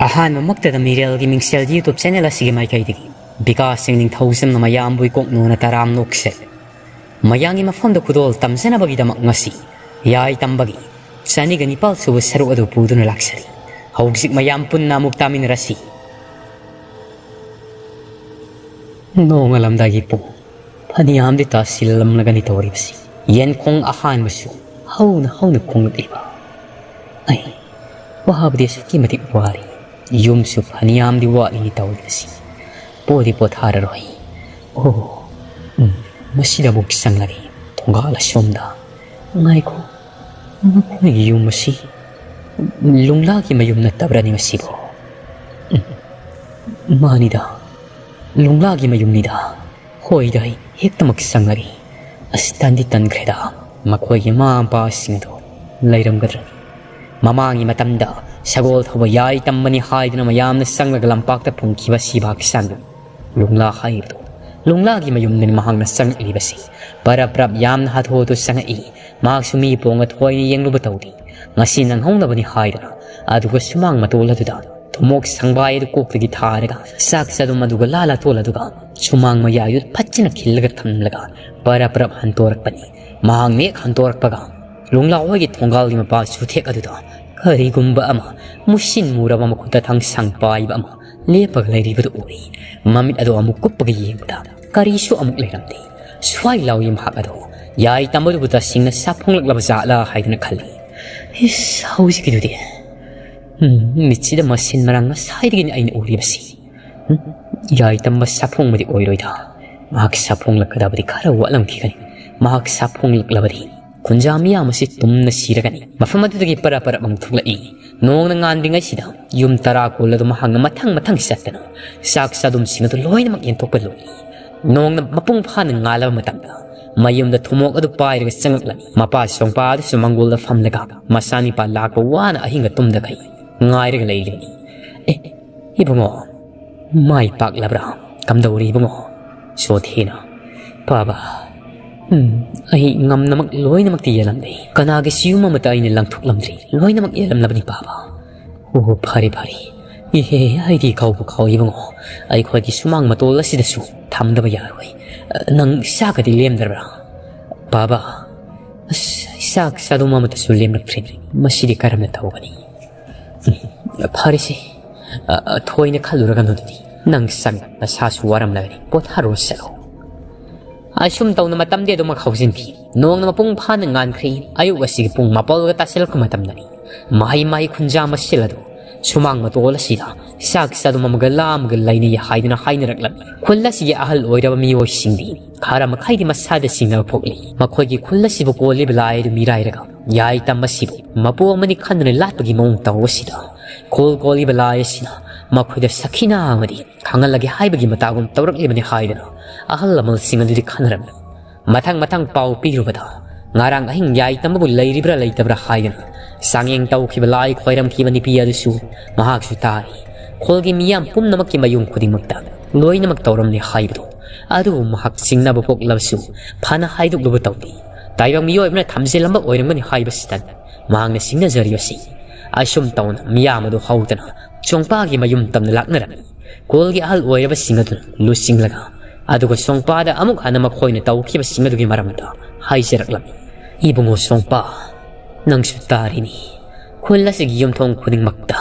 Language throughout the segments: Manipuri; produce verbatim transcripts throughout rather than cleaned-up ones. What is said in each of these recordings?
ꯑꯍꯥꯟꯕꯃꯛꯇꯗ ꯃꯤꯔꯦꯜꯒꯤ ꯃꯤꯡꯁꯦꯜ YouTube channel ꯑꯁꯤꯒꯤ ꯃꯥꯏꯀꯩꯗꯒꯤ ꯕꯤꯀꯥꯁ ꯁꯤꯡ ꯅꯤꯡꯊꯧꯖꯝꯅ ꯃꯌꯥꯝꯕꯨ ꯏꯀꯣꯛ ꯅꯣꯟꯅ ꯇꯔꯥꯝꯅ ꯑꯣꯛꯆꯔꯤ꯫ ꯃꯌꯥꯝꯒꯤ ꯃꯐꯝꯗ ꯈꯨꯗꯣꯜ ꯇꯝꯖꯅꯕꯒꯤꯗꯃꯛ ꯉꯁꯤ ꯌꯥꯏ ꯇꯝꯕꯒꯤ ꯆꯅꯤꯒ ꯅꯤꯄꯥꯜ ꯁꯨꯕ ꯁꯔꯨꯛ ꯑꯗꯨ ꯄꯨꯗꯨꯅ ꯂꯥꯛꯆꯔꯤ꯫ ꯍꯧꯖꯤꯛ ꯃꯌꯥꯝ ꯄꯨꯟꯅ ꯑꯃꯨꯛ ꯇꯥꯃꯤꯟꯅꯔꯁꯤ꯫ ꯅꯣꯡꯉꯥꯜꯂꯝꯗꯥꯏꯒꯤ ꯄꯨꯡ ꯐꯅꯌꯥꯝꯗꯤ ꯇꯥꯁꯤꯜꯂꯝꯂꯒꯅꯤ ꯇꯧꯔꯤꯕꯁꯤ꯫ ꯌꯦꯟꯈꯣꯡ ꯑꯍꯥꯟꯕꯁꯨ ꯍꯧꯅ ꯍꯧꯅ ꯈꯣꯡꯂꯛꯂꯤꯕ꯫ ꯑꯩ ꯋꯥꯕꯗꯤ ꯑꯁꯨꯛꯀꯤ ꯃꯇꯤꯛ ꯋꯥꯔꯤ꯫ ꯌꯨꯝꯁꯨ ꯐꯅꯌꯥꯝꯗꯤ ꯋꯥꯠꯂꯤ ꯇꯧꯔꯤꯕꯁꯤ꯫ ꯄꯣꯗꯤ ꯄꯣꯊꯥꯔꯔꯣꯏ꯫ ꯑꯣ, ꯎꯝ, ꯃꯁꯤꯗ ꯑꯃꯨꯛ ꯆꯪꯂꯒꯦ꯫ ꯊꯣꯡꯒꯥꯜ ꯑꯁꯣꯝꯗ꯫ ꯉꯥꯏꯈꯣ, ꯃꯈꯣꯏꯒꯤ ꯌꯨꯝ ꯑꯁꯤ ꯂꯨꯡꯂꯥꯒꯤ ꯃꯌꯨꯝ ꯅꯠꯇꯕ꯭ꯔꯅꯤ ꯃꯁꯤꯕꯨ? ꯎꯝ, ꯃꯥꯅꯤꯗ, ꯂꯨꯡꯂꯥꯒꯤ ꯃꯌꯨꯝꯅꯤꯗ꯫ ꯍꯣꯏꯗ, ꯑꯩ ꯍꯦꯛꯇꯃꯛ ꯆꯪꯂꯒꯦ꯫ ꯑꯁ, ꯇꯟꯗꯤ ꯇꯟꯈ꯭ꯔꯦꯗ꯫ ꯃꯈꯣꯏꯒꯤ ꯃꯃꯥ ꯃꯄꯥꯁꯤꯡ ꯑꯗꯨ ꯂꯩꯔꯝꯒꯗ꯭ꯔꯅꯤ? ꯃꯃꯥꯡꯒꯤ ꯃꯇꯝꯗ ꯁꯒꯣꯜ ꯊꯧꯕ ꯌꯥꯏ ꯇꯝꯕꯅꯤ ꯍꯥꯏꯗꯨꯅ ꯃꯌꯥꯝꯅ ꯆꯪꯂꯒ ꯂꯝꯄꯥꯛꯇ ꯐꯨꯝꯈꯤꯕ ꯁꯤꯕꯥꯛ ꯁꯥꯟꯗꯨ ꯂꯨꯡꯂꯥ ꯍꯥꯏꯔꯤꯕꯗꯨ, ꯂꯨꯡꯂꯥꯒꯤ ꯃꯌꯨꯝꯗꯅꯤ ꯃꯍꯥꯛꯅ ꯆꯪꯂꯛꯂꯤꯕꯁꯤ꯫ ꯄꯔꯞ ꯄꯔꯞ ꯌꯥꯝꯅ ꯍꯥꯊꯨ ꯍꯥꯊꯨ ꯆꯪꯉꯛꯏ꯫ ꯃꯍꯥꯛꯁꯨ ꯃꯤ ꯄꯣꯡꯉ ꯊꯣꯏꯅ ꯌꯦꯡꯂꯨꯕ ꯇꯧꯗꯦ꯫ ꯉꯁꯤ ꯅꯪꯍꯧꯅꯕꯅꯤ ꯍꯥꯏꯗꯨꯅ ꯑꯗꯨꯒ ꯁꯨꯃꯥꯡ ꯃꯇꯣꯜ ꯑꯗꯨꯗ ꯊꯨꯝꯃꯣꯛ ꯁꯪꯕꯥꯏ ꯑꯗꯨ ꯀꯣꯛꯇꯒꯤ ꯊꯥꯔꯒ ꯆꯥꯛ ꯆꯗꯨꯝ ꯑꯗꯨꯒ ꯂꯥ ꯂꯥꯇꯣꯜ ꯑꯗꯨꯒ ꯁꯨꯃꯥꯡ ꯃꯌꯥꯏꯗꯨꯗ ꯐꯖꯅ ꯈꯤꯜꯂꯒ ꯊꯝꯂꯒ ꯄꯔꯞ ꯄꯔꯞ ꯍꯟꯇꯣꯔꯛꯄꯅꯤ꯫ ꯃꯍꯥꯛꯅ ꯍꯦꯛ ꯍꯟꯇꯣꯔꯛꯄꯒ ꯂꯨꯡꯂꯥ ꯍꯣꯏꯒꯤ ꯊꯣꯡꯒꯥꯜꯒꯤ ꯃꯄꯥ ꯆꯨꯊꯦꯛ ꯑꯗꯨꯗ ꯀꯔꯤꯒꯨꯝꯕ ꯑꯃ ꯃꯨꯁꯤꯟ ꯃꯨꯔꯕ ꯃꯈꯨꯠꯇ ꯊꯥꯡꯁꯥꯡ ꯄꯥꯏꯕ ꯑꯃ ꯂꯦꯞꯄꯒ ꯂꯩꯔꯤꯕꯗꯨ ꯎꯔꯦ꯫ ꯃꯃꯤꯠ ꯑꯗꯨ ꯑꯃꯨꯛ ꯀꯨꯞꯄꯒ ꯌꯦꯡꯕꯗ ꯀꯔꯤꯁꯨ ꯑꯃꯨꯛ ꯂꯩꯔꯝꯗꯦ꯫ ꯁ꯭ꯋꯥꯏ ꯂꯥꯎꯏ ꯃꯍꯥꯛ ꯑꯗꯨ ꯌꯥꯏ ꯇꯝꯕꯗꯨꯕꯨ ꯇꯁꯦꯡꯅ ꯁꯥꯐꯣꯡꯂꯛꯂꯕ ꯖꯥꯠꯂꯥ ꯍꯥꯏꯗꯨꯅ ꯈꯜꯂꯤ꯫ ꯏꯁ, ꯍꯧꯖꯤꯛꯀꯤꯗꯨꯗꯤ? ꯎꯝ, ꯃꯤꯠꯁꯤꯗ ꯃꯁꯤꯟ ꯃꯔꯥꯡ ꯉꯁꯥꯏꯗꯒꯤꯅꯤ ꯑꯩꯅ ꯎꯔꯤꯕꯁꯤ꯫ ꯎꯝ, ꯌꯥꯏ ꯇꯝꯕ ꯁꯥꯐꯣꯡꯕꯗꯤ ꯑꯣꯏꯔꯣꯏꯗ꯫ ꯃꯍꯥꯛ ꯁꯥꯐꯣꯡꯂꯛꯀꯗꯕꯗꯤ ꯈꯔ ꯋꯥꯠꯂꯝꯈꯤꯒꯅꯤ꯫ ꯃꯍꯥꯛ ꯁꯥꯐꯣꯡꯂꯛꯂꯕꯗꯤ ꯈꯨꯟꯖꯥ ꯃꯤꯌꯥꯝ ꯑꯁꯤ ꯇꯨꯝꯅ ꯁꯤꯔꯒꯅꯤ꯫ ꯃꯐꯝ ꯑꯗꯨꯗꯒꯤ ꯄꯔꯞ ꯄꯔꯞ ꯑꯃꯨꯛ ꯊꯣꯛꯂꯛꯏ꯫ ꯅꯣꯡꯅ ꯉꯥꯟꯗ꯭ꯔꯤꯉꯩꯁꯤꯗ ꯌꯨꯝ ꯇꯔꯥ ꯀꯨꯜ ꯑꯗꯨ ꯃꯍꯥꯛꯅ ꯃꯊꯪ ꯃꯊꯪ ꯆꯠꯇꯅ ꯆꯥꯛ ꯆꯥꯗꯨꯝꯁꯤꯡ ꯑꯗꯨ ꯂꯣꯏꯅꯃꯛ ꯌꯦꯟꯊꯣꯛꯄ ꯂꯣꯏꯔꯤ꯫ ꯅꯣꯡꯅ ꯃꯄꯨꯡ ꯐꯥꯅ ꯉꯥꯜꯂꯕ ꯃꯇꯝꯗ ꯃꯌꯨꯝꯗ ꯊꯨꯝꯃꯣꯛ ꯑꯗꯨ ꯄꯥꯏꯔꯒ ꯆꯪꯂꯛꯂꯝꯃꯤ꯫ ꯃꯄꯥ ꯁꯣꯡꯄꯥ ꯑꯗꯨꯁꯨ ꯃꯪꯒꯣꯜꯗ ꯐꯝꯂꯒ ꯃꯆꯥꯅꯤꯄꯥ ꯂꯥꯛꯄ ꯋꯥꯅ ꯑꯍꯤꯡꯒ ꯇꯨꯝꯗꯈꯩ ꯉꯥꯏꯔꯒ ꯂꯩꯔꯤꯕꯅꯤ꯫ "ꯑꯦ, ꯏꯕꯨꯡꯉꯣ, ꯃꯥꯏ ꯄꯥꯛꯂꯕ꯭ꯔꯥ? ꯀꯝꯗꯧꯔꯤ ꯏꯕꯨꯡꯉꯣ?" ꯁꯣꯊꯦꯅ꯫ "ꯄꯥꯕ, ꯎꯝ, ꯑꯩ ꯉꯝꯅꯃꯛ ꯂꯣꯏꯅꯃꯛꯇꯤ ꯌꯦꯜꯂꯝꯂꯦ꯫ ꯀꯅꯥꯒꯤꯁꯨ ꯌꯨꯝ ꯑꯃꯠꯇ ꯑꯩꯅ ꯂꯪꯊꯣꯛꯂꯝꯗ꯭ꯔꯤ꯫ ꯂꯣꯏꯅꯃꯛ ꯌꯦꯜꯂꯝꯂꯕꯅꯤ ꯄꯥꯕ꯫" "ꯑꯣ, ꯐꯔꯦ, ꯐꯔꯦ꯫ "ꯏꯍꯦ, ꯑꯩꯗꯤ ꯀꯥꯎꯕꯨ ꯀꯥꯎꯏ ꯏꯕꯨꯡꯉꯣ, ꯑꯩꯈꯣꯏꯒꯤ ꯁꯨꯃꯥꯡ ꯃꯇꯣꯜ ꯑꯁꯤꯗꯁꯨ ꯊꯝꯗꯕ ꯌꯥꯔꯣꯏ꯫ ꯅꯪ ꯆꯥꯛꯀꯗꯤ ꯂꯦꯝꯗ꯭ꯔꯕ꯭ꯔꯥ?" "ꯕꯥꯕꯥ, ꯑꯁ, ꯆꯥꯛ ꯆꯥꯗꯨꯝ ꯑꯃꯠꯇꯁꯨ ꯂꯦꯝꯂꯛꯇ꯭ꯔꯦꯅꯦ꯫ ꯃꯁꯤꯗꯤ ꯀꯔꯝꯅ ꯇꯧꯒꯅꯤ?" "ꯎꯝ, ꯐꯔꯦꯁꯦ, ꯑ, ꯊꯣꯏꯅ ꯈꯜꯂꯨꯔꯒꯅꯨ ꯑꯗꯨꯗꯤ꯫ ꯅꯪ ꯆꯥꯛ ꯅꯁꯥꯁꯨ ꯋꯥꯔꯝꯂꯒꯅꯤ, ꯄꯣꯊꯥꯔꯣ ꯆꯠꯂꯣ꯫" ꯑꯁꯨꯝ ꯇꯧꯅ ꯃꯇꯝꯗꯤ ꯑꯗꯨꯃꯛ ꯍꯧꯖꯤꯟꯈꯤ꯫ ꯅꯣꯡꯅ ꯃꯄꯨꯡ ꯐꯥꯅ ꯉꯥꯟꯈ꯭ꯔꯦ꯫ ꯑꯌꯨꯛ ꯑꯁꯤꯒꯤ ꯄꯨꯡ ꯃꯥꯄꯜꯒ ꯇꯥꯁꯤꯜꯂꯛꯄ ꯃꯇꯝꯗꯅꯤ꯫ ꯃꯍꯩ ꯃꯍꯩ ꯈꯨꯟꯖꯥ ꯃꯁꯤꯜ ꯑꯗꯨ ꯁꯨꯃꯥꯡ ꯃꯇꯣꯜ ꯑꯁꯤꯗ ꯆꯥꯛ ꯆꯥꯗꯨꯝ ꯑꯃꯒ ꯂꯥ ꯑꯃꯒ ꯂꯩꯅꯩ ꯍꯥꯏꯗꯨꯅ ꯍꯥꯏꯅꯔꯛꯂꯝꯃꯤ꯫ ꯈꯨꯜ ꯑꯁꯤꯒꯤ ꯑꯍꯜ ꯑꯣꯏꯔꯕ ꯃꯤꯑꯣꯏꯁꯤꯡꯗꯤ ꯈꯔ ꯃꯈꯩꯗꯤ ꯃꯁꯥꯗ ꯆꯤꯡꯅꯕ ꯄꯣꯛꯂꯤ꯫ ꯃꯈꯣꯏꯒꯤ ꯈꯨꯜ ꯑꯁꯤꯕꯨ ꯀꯣꯜꯂꯤꯕ ꯂꯥꯏ ꯑꯗꯨ ꯃꯤꯔꯥꯏꯔꯒ ꯌꯥꯏ ꯇꯝꯕꯁꯤꯕꯨ ꯃꯄꯨ ꯑꯃꯅꯤ ꯈꯟꯗꯨꯅ ꯂꯥꯠꯄꯒꯤ ꯃꯑꯣꯡ ꯇꯧꯕꯁꯤꯗ ꯀꯣꯜ ꯀꯣꯜꯂꯤꯕ ꯂꯥꯏ ꯑꯁꯤꯅ ꯃꯈꯣꯏꯗ ꯁꯈꯤꯅꯥ ꯑꯃꯗꯤ ꯈꯪꯍꯜꯂꯒꯦ ꯍꯥꯏꯕꯒꯤ ꯃꯇꯥꯒꯨꯝ ꯇꯧꯔꯛꯂꯤꯕꯅꯤ ꯍꯥꯏꯗꯨꯅ ꯑꯍꯜ ꯂꯃꯟꯁꯤꯡ ꯑꯗꯨꯗꯤ ꯈꯟꯅꯔꯝꯃꯤ꯫ ꯃꯊꯪ ꯃꯊꯪ ꯄꯥꯎ ꯄꯤꯔꯨꯕꯗ ꯉꯔꯥꯡ ꯑꯍꯤꯡ ꯌꯥꯏ ꯇꯝꯕꯕꯨ ꯂꯩꯔꯤꯕ꯭ꯔꯥ ꯂꯩꯇꯕ꯭ꯔꯥ ꯍꯥꯏꯗꯨꯅ ꯆꯥꯡꯌꯦꯡ ꯇꯧꯈꯤꯕ ꯂꯥꯏ ꯈꯣꯏꯔꯝꯈꯤꯕ ꯅꯨꯄꯤ ꯑꯗꯨꯁꯨ ꯃꯍꯥꯛꯁꯨ ꯇꯥꯔꯤ꯫ ꯈꯨꯜꯒꯤ ꯃꯤꯌꯥꯝ ꯄꯨꯝꯅꯃꯛꯀꯤ ꯃꯌꯨꯝ ꯈꯨꯗꯤꯡꯃꯛꯇ ꯂꯣꯏꯅꯃꯛ ꯇꯧꯔꯝꯂꯦ ꯍꯥꯏꯕꯗꯨ꯫ ꯑꯗꯨꯕꯨ ꯃꯍꯥꯛ ꯆꯤꯡꯅꯕ ꯄꯣꯛꯂꯕꯁꯨ ꯐꯅ ꯍꯥꯏꯗꯣꯛꯂꯨꯕ ꯇꯧꯗꯦ꯫ ꯇꯥꯏꯕꯪ ꯃꯤꯑꯣꯏ ꯑꯃꯅ ꯊꯝꯖꯤꯜꯂꯝꯕ ꯑꯣꯏꯔꯝꯒꯅꯤ ꯍꯥꯏꯕꯁꯤꯗ ꯃꯍꯥꯛꯅ ꯆꯤꯡꯅꯖꯔꯤꯕꯁꯤ꯫ ꯑꯁꯨꯝ ꯇꯧꯅ ꯃꯤꯌꯥꯝ ꯑꯗꯨ ꯍꯧꯗꯅ ꯆꯣꯡꯄꯥꯒꯤ ꯃꯌꯨꯝ ꯇꯝꯅ ꯂꯥꯛꯅꯔꯝꯃꯤ꯫ ꯈꯨꯜꯒꯤ ꯑꯍꯜ ꯑꯣꯏꯔꯕꯁꯤꯡ ꯑꯗꯨꯅ ꯂꯨꯆꯤꯡꯂꯒ ꯑꯗꯨꯒ ꯁꯣꯡꯄꯥꯗ ꯑꯃꯨꯛ ꯍꯟꯅ ꯃꯈꯣꯏꯅ ꯇꯧꯈꯤꯕꯁꯤꯡ ꯑꯗꯨꯒꯤ ꯃꯔꯝꯗ ꯍꯥꯏꯖꯔꯛꯂꯝꯃꯤ꯫ "ꯏꯕꯨꯡꯉꯣ ꯁꯣꯡꯄꯥ, ꯅꯪꯁꯨ ꯇꯥꯔꯤꯅꯤ꯫ ꯈꯨꯜ ꯑꯁꯤꯒꯤ ꯌꯨꯝꯊꯣꯡ ꯈꯨꯗꯤꯡꯃꯛꯇ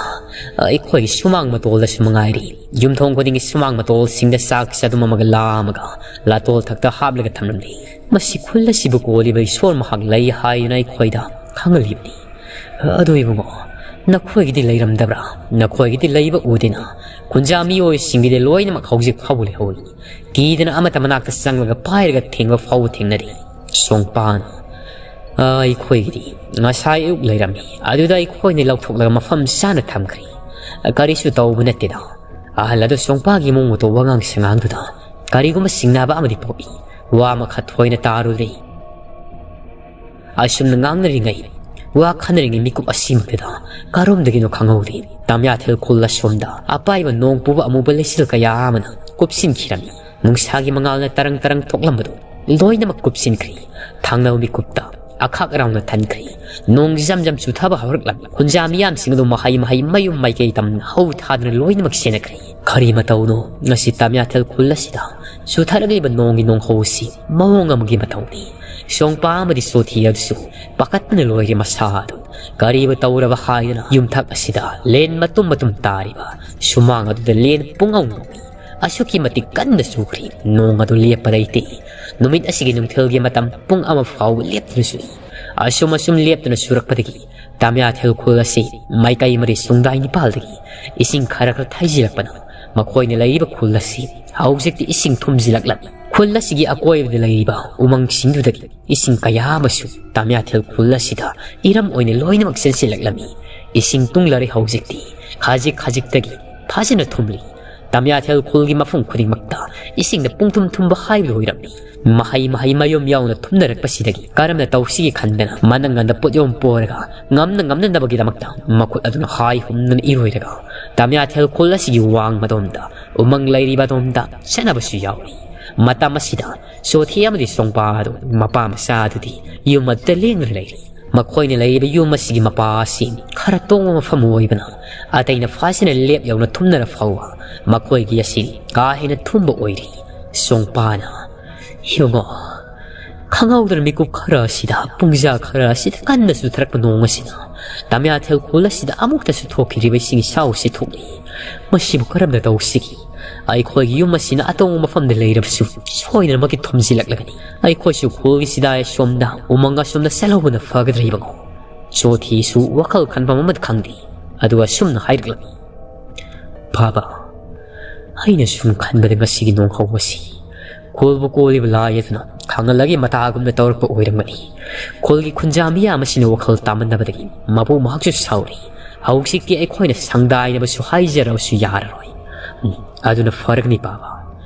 ꯑꯩꯈꯣꯏꯒꯤ ꯁꯨꯃꯥꯡ ꯃꯇꯣꯜꯗꯁꯨ ꯃꯉꯥꯏꯔꯤ꯫ ꯌꯨꯝꯊꯣꯡ ꯈꯨꯗꯤꯡꯒꯤ ꯁꯨꯃꯥꯡ ꯃꯇꯣꯜꯁꯤꯡꯗ ꯆꯥꯛ ꯆꯥꯗꯨꯝ ꯑꯃꯒ ꯂꯥ ꯑꯃꯒ ꯂꯥꯇꯣꯜ ꯊꯛꯇ ꯍꯥꯞꯂꯒ ꯊꯝꯂꯝꯂꯤ꯫ ꯃꯁꯤ ꯈꯨꯜ ꯑꯁꯤꯕꯨ ꯀꯣꯜꯂꯤꯕ ꯏꯁꯣꯔ ꯃꯍꯥꯛ ꯂꯩ ꯍꯥꯏꯗꯨꯅ ꯑꯩꯈꯣꯏꯗ ꯈꯪꯍꯜꯂꯤꯕꯅꯤ꯫ ꯑꯗꯨ ꯏꯕꯨꯡꯉꯣ, ꯅꯈꯣꯏꯒꯤꯗꯤ ꯂꯩꯔꯝꯗꯕ꯭ꯔꯥ? ꯅꯈꯣꯏꯒꯤꯗꯤ ꯂꯩꯕ ꯎꯗꯦꯅ꯫ ꯈꯨꯟꯖꯥ ꯃꯤꯑꯣꯏꯁꯤꯡꯒꯤꯗꯤ ꯂꯣꯏꯅꯃꯛ ꯍꯧꯖꯤꯛ ꯐꯥꯎꯕ ꯂꯩꯍꯧꯔꯤ꯫ ꯀꯤꯗꯅ ꯑꯃꯠꯇ ꯃꯅꯥꯛꯇ ꯆꯪꯂꯒ ꯄꯥꯏꯔꯒ ꯊꯦꯡꯕ ꯐꯥꯎꯕ ꯊꯦꯡꯅꯔꯤ꯫" ꯁꯣꯡꯄꯥꯟ, "ꯑꯩꯈꯣꯏꯒꯤꯗꯤ ꯉꯁꯥꯏ ꯑꯌꯨꯛ ꯂꯩꯔꯝꯃꯤ꯫ ꯑꯗꯨꯗ ꯑꯩꯈꯣꯏꯅ ꯂꯧꯊꯣꯛꯂꯒ ꯃꯐꯝ ꯆꯥꯅ ꯊꯝꯈ꯭ꯔꯦ꯫ ꯀꯔꯤꯁꯨ ꯇꯧꯕ ꯅꯠꯇꯦꯗ꯫" ꯑꯍꯜ ꯑꯗꯨ ꯁꯣꯡꯄꯥꯒꯤ ꯃꯑꯣꯡ ꯃꯇꯧ ꯋꯥꯉꯥꯡ ꯁꯉꯥꯡꯗꯨꯗ ꯀꯔꯤꯒꯨꯝꯕ ꯆꯤꯡꯅꯕ ꯑꯃꯗꯤ ꯄꯣꯛꯏ꯫ ꯋꯥ ꯑꯃꯈꯛ ꯊꯣꯏꯅ ꯇꯥꯔꯨꯗ꯭ꯔꯦ꯫ ꯑꯁꯨꯝꯅ ꯉꯥꯡꯅꯔꯤꯉꯩ, ꯋꯥ ꯈꯟꯅꯔꯤꯉꯩ ꯃꯤꯀꯨꯞ ꯑꯁꯤꯃꯛꯇꯗ ꯀꯔꯣꯝꯗꯒꯤꯅꯣ ꯈꯪꯍꯧꯗꯦ, ꯇꯝꯌꯥꯊꯦꯜ ꯈꯨꯜ ꯑꯁꯣꯝꯗ ꯑꯄꯥꯏꯕ ꯅꯣꯡ ꯄꯨꯕ ꯑꯃꯨꯕ ꯂꯩꯆꯤꯜ ꯀꯌꯥ ꯑꯃꯅ ꯀꯨꯞꯁꯤꯟꯈꯤꯔꯝꯃꯤ꯫ ꯅꯨꯡꯁꯥꯒꯤ ꯃꯉꯥꯜꯅ ꯇꯔꯪ ꯇꯔꯪ ꯊꯣꯛꯂꯝꯕꯗꯨ ꯂꯣꯏꯅꯃꯛ ꯀꯨꯞꯁꯤꯟꯈ꯭ꯔꯦ꯫ ꯊꯪꯅꯕ ꯃꯤꯀꯨꯞꯇ ꯑꯈꯥꯛ ꯑꯔꯥꯎꯅ ꯊꯟꯈ꯭ꯔꯦ꯫ ꯅꯣꯡ ꯖꯝ ꯖꯝ ꯆꯨꯊꯕ ꯍꯧꯔꯛꯂꯝꯃꯤ꯫ ꯈꯨꯟꯖꯥ ꯃꯤꯌꯥꯝꯁꯤꯡ ꯑꯗꯨ ꯃꯍꯩ ꯃꯍꯩ ꯃꯌꯨꯝ ꯃꯥꯏꯀꯩ ꯇꯝꯅ ꯍꯧ ꯊꯥꯗꯨꯅ ꯂꯣꯏꯅꯃꯛ ꯆꯦꯟꯅꯈ꯭ꯔꯦ꯫ ꯀꯔꯤ ꯃꯇꯧꯅꯣ ꯉꯁꯤ ꯇꯥꯃꯤꯌꯥꯊꯦꯜ ꯈꯨꯜ ꯑꯁꯤꯗ ꯆꯨꯊꯔꯛꯂꯤꯕ ꯅꯣꯡꯒꯤ ꯅꯣꯡꯍꯧ ꯑꯁꯤ ꯃꯑꯣꯡ ꯑꯃꯒꯤ ꯃꯇꯧꯅꯤ꯫ ꯁꯣꯡꯄꯥ ꯑꯃꯗꯤ ꯆꯣꯊꯤ ꯑꯗꯨꯁꯨ ꯄꯥꯈꯠꯄꯅ ꯂꯣꯏꯔꯦ꯫ ꯃꯁꯥ ꯑꯗꯨ ꯀꯔꯤꯕꯨ ꯇꯧꯔꯕ ꯍꯥꯏꯗꯅ ꯌꯨꯝꯊꯛ ꯑꯁꯤꯗ ꯂꯦꯟ ꯃꯇꯨꯝ ꯃꯇꯨꯝ ꯇꯥꯔꯤꯕ ꯁꯨꯃꯥꯡ ꯑꯗꯨꯗ ꯂꯦꯟ ꯄꯨꯡꯉꯧ ꯉꯧꯏ꯫ ꯑꯁꯨꯛꯀꯤ ꯃꯇꯤꯛ ꯀꯟꯅ ꯆꯨꯈ꯭ꯔꯤ꯫ ꯅꯣꯡ ꯑꯗꯨ ꯂꯦꯞꯄ ꯂꯩꯇꯦ꯫ ꯅꯨꯃꯤꯠ ꯑꯁꯤꯒꯤ ꯅꯨꯡꯊꯤꯜꯒꯤ ꯃꯇꯝ ꯄꯨꯡ ꯑꯃ ꯐꯥꯎꯕ ꯂꯦꯞꯇꯨꯅ ꯆꯨꯏ꯫ ꯑꯁꯨꯝ ꯑꯁꯨꯝ ꯂꯦꯞꯇꯨꯅ ꯆꯨꯔꯛꯄꯗꯒꯤ ꯇꯥꯃꯤꯌꯥꯊꯦꯜ ꯈꯨꯜ ꯑꯁꯤ ꯃꯥꯏꯀꯩ ꯃꯔꯤ ꯁꯨꯡꯗꯥꯏ ꯅꯤꯄꯥꯜꯗꯒꯤ ꯏꯁꯤꯡ ꯈꯔ ꯈꯔ ꯊꯩꯖꯤꯜꯂꯛꯄꯅ ꯃꯈꯣꯏꯅ ꯂꯩꯔꯤꯕ ꯈꯨꯜ ꯑꯁꯤ ꯍꯧꯖꯤꯛꯇꯤ ꯏꯁꯤꯡ ꯊꯨꯝꯖꯤꯜꯂꯛꯂꯝꯃꯤ꯫ ꯈꯨꯜ ꯑꯁꯤꯒꯤ ꯑꯀꯣꯏꯕꯗ ꯂꯩꯔꯤꯕ ꯎꯃꯪꯁꯤꯡꯗꯨꯗꯒꯤ ꯏꯁꯤꯡ ꯀꯌꯥ ꯑꯃꯁꯨ ꯇꯥꯃꯤꯌꯥꯊꯦꯜ ꯈꯨꯜ ꯑꯁꯤꯗ ꯏꯔꯝ ꯑꯣꯏꯅ ꯂꯣꯏꯅꯃꯛ ꯆꯦꯟꯁꯤꯜꯂꯛꯂꯝꯃꯤ꯫ ꯏꯁꯤꯡ ꯇꯨꯡꯂꯔꯦ ꯍꯧꯖꯤꯛꯇꯤ꯫ ꯈꯖꯤꯛ ꯈꯖꯤꯛꯇꯒꯤ ꯐꯖꯅ ꯊꯨꯝꯂꯤ꯫ ꯇꯥꯃꯤꯌꯥꯊꯦꯜ ꯈꯨꯜꯒꯤ ꯃꯐꯝ ꯈꯨꯗꯤꯡꯃꯛꯇ ꯏꯁꯤꯡꯅ ꯄꯨꯡꯊꯨꯝ ꯊꯨꯝꯕ ꯍꯥꯏꯕꯗꯨ ꯑꯣꯏꯔꯝꯃꯤ꯫ ꯃꯍꯩ ꯃꯍꯩ ꯃꯌꯨꯝ ꯌꯥꯎꯅ ꯊꯨꯝꯅꯔꯛꯄꯁꯤꯗꯒꯤ ꯀꯔꯝꯅ ꯇꯧꯁꯤꯒꯦ ꯈꯟꯗꯅ ꯃꯅꯪꯒꯟꯗ ꯄꯣꯠꯌꯣꯝ ꯄꯣꯔꯒ ꯉꯝꯅ ꯉꯝꯅꯅꯕꯒꯤꯗꯃꯛꯇ ꯃꯈꯨꯠ ꯑꯗꯨꯅ ꯍꯥꯏ ꯍꯨꯝꯗꯅ ꯏꯔꯣꯏꯔꯒ ꯇꯥꯃꯤꯌꯥꯊꯦꯜ ꯈꯨꯜ ꯑꯁꯤꯒꯤ ꯋꯥꯡꯃꯗꯣꯝꯗ ꯎꯃꯪ ꯂꯩꯔꯤꯕ ꯑꯗꯣꯝꯗ ꯆꯠꯅꯕꯁꯨ ꯌꯥꯎꯔꯤ꯫ ꯃꯇꯝ ꯑꯁꯤꯗ ꯆꯣꯊꯤ ꯑꯃꯗꯤ ꯁꯣꯡꯄꯥ ꯑꯗꯨ ꯃꯄꯥ ꯃꯆꯥ ꯑꯗꯨꯗꯤ ꯌꯨꯝ ꯑꯗꯨꯗ ꯂꯦꯡꯗꯨꯅ ꯂꯩꯔꯤ꯫ ꯃꯈꯣꯏꯅ ꯂꯩꯔꯤꯕ ꯌꯨꯝ ꯑꯁꯤꯒꯤ ꯃꯄꯥ ꯑꯁꯤ ꯈꯔ ꯇꯣꯡꯕ ꯃꯐꯝ ꯑꯣꯏꯕꯅ ꯑꯇꯩꯅ ꯐꯖꯅ ꯂꯦꯞ ꯌꯧꯅ ꯊꯨꯝꯅꯔ ꯐꯥꯎꯕ ꯃꯈꯣꯏꯒꯤ ꯑꯁꯤ ꯀꯥ ꯍꯦꯟꯅ ꯊꯨꯝꯕ ꯑꯣꯏꯔꯤ꯫ ꯁꯣꯡꯄꯥꯅ, "ꯏꯕꯨꯡꯉꯣ, ꯈꯪꯍꯧꯗꯅ ꯃꯤꯀꯨꯞ ꯈꯔ ꯑꯁꯤꯗ, ꯄꯨꯡꯖꯥ ꯈꯔ ꯑꯁꯤꯗ ꯀꯟꯅ ꯆꯨꯊꯔꯛꯄ ꯅꯣꯡ ꯑꯁꯤꯅ ꯇꯥꯃꯤꯌꯥꯊꯦꯜ ꯈꯨꯜ ꯑꯁꯤꯗ ꯑꯃꯨꯛꯇꯁꯨ ꯊꯣꯛꯈꯤꯗ꯭ꯔꯤꯕ ꯏꯁꯤꯡ ꯏꯆꯥꯎ ꯑꯁꯤ ꯊꯣꯛꯂꯤ꯫ ꯃꯁꯤꯕꯨ ꯀꯔꯝꯅ ꯇꯧꯁꯤꯒꯦ? ꯑꯩꯈꯣꯏꯒꯤ ꯌꯨꯝ ꯑꯁꯤꯅ ꯑꯇꯣꯡꯕ ꯃꯐꯝꯗ ꯂꯩꯔꯕꯁꯨ ꯁꯣꯏꯗꯅꯃꯛꯀꯤ ꯊꯨꯝꯖꯤꯜꯂꯛꯂꯒꯅꯤ꯫ ꯑꯩꯈꯣꯏꯁꯨ ꯈꯨꯜꯒꯤ ꯆꯤꯗꯥꯏ ꯑꯁꯣꯝꯗ ꯎꯃꯪ ꯑꯁꯣꯝꯗ ꯆꯠꯍꯧꯕꯅ ꯐꯒꯗ꯭ꯔꯥ ꯏꯕꯨꯡꯉꯣ?" ꯆꯣꯊꯤꯁꯨ ꯋꯥꯈꯜ ꯈꯟꯐꯝ ꯑꯃꯗ ꯈꯪꯗꯦ꯫ ꯑꯗꯨꯒ ꯑꯁꯨꯝꯅ ꯍꯥꯏꯔꯛꯂꯝꯃꯤ, "ꯕꯥꯕꯥ, ꯑꯩꯅ ꯁꯨꯝ ꯈꯟꯕꯗ ꯉꯁꯤꯒꯤ ꯅꯣꯡꯍꯧꯕꯁꯤ ꯈꯨꯜꯕꯨ ꯀꯣꯜꯂꯤꯕ ꯂꯥꯏ ꯑꯗꯨꯅ ꯈꯪꯍꯜꯂꯒꯤ ꯃꯇꯥꯒꯨꯝꯅ ꯇꯧꯔꯛꯄ ꯑꯣꯏꯔꯝꯒꯅꯤ꯫ ꯈꯨꯜꯒꯤ ꯈꯨꯟꯖꯥ ꯃꯤꯌꯥꯝ ꯑꯁꯤꯅ ꯋꯥꯈꯜ ꯇꯥꯃꯟꯅꯕꯗꯒꯤ ꯃꯄꯨ ꯃꯍꯥꯛꯁꯨ ꯁꯥꯎꯔꯤ꯫ ꯍꯧꯖꯤꯛꯇꯤ ꯑꯩꯈꯣꯏꯅ ꯁꯪꯗꯥꯏꯅꯕꯁꯨ ꯍꯥꯏꯖꯔꯕꯁꯨ ꯌꯥꯔꯔꯣꯏ꯫ ꯎꯝ, ꯑꯗꯨꯅ ꯐꯔꯒꯅꯤ ꯕꯥꯕꯥ꯫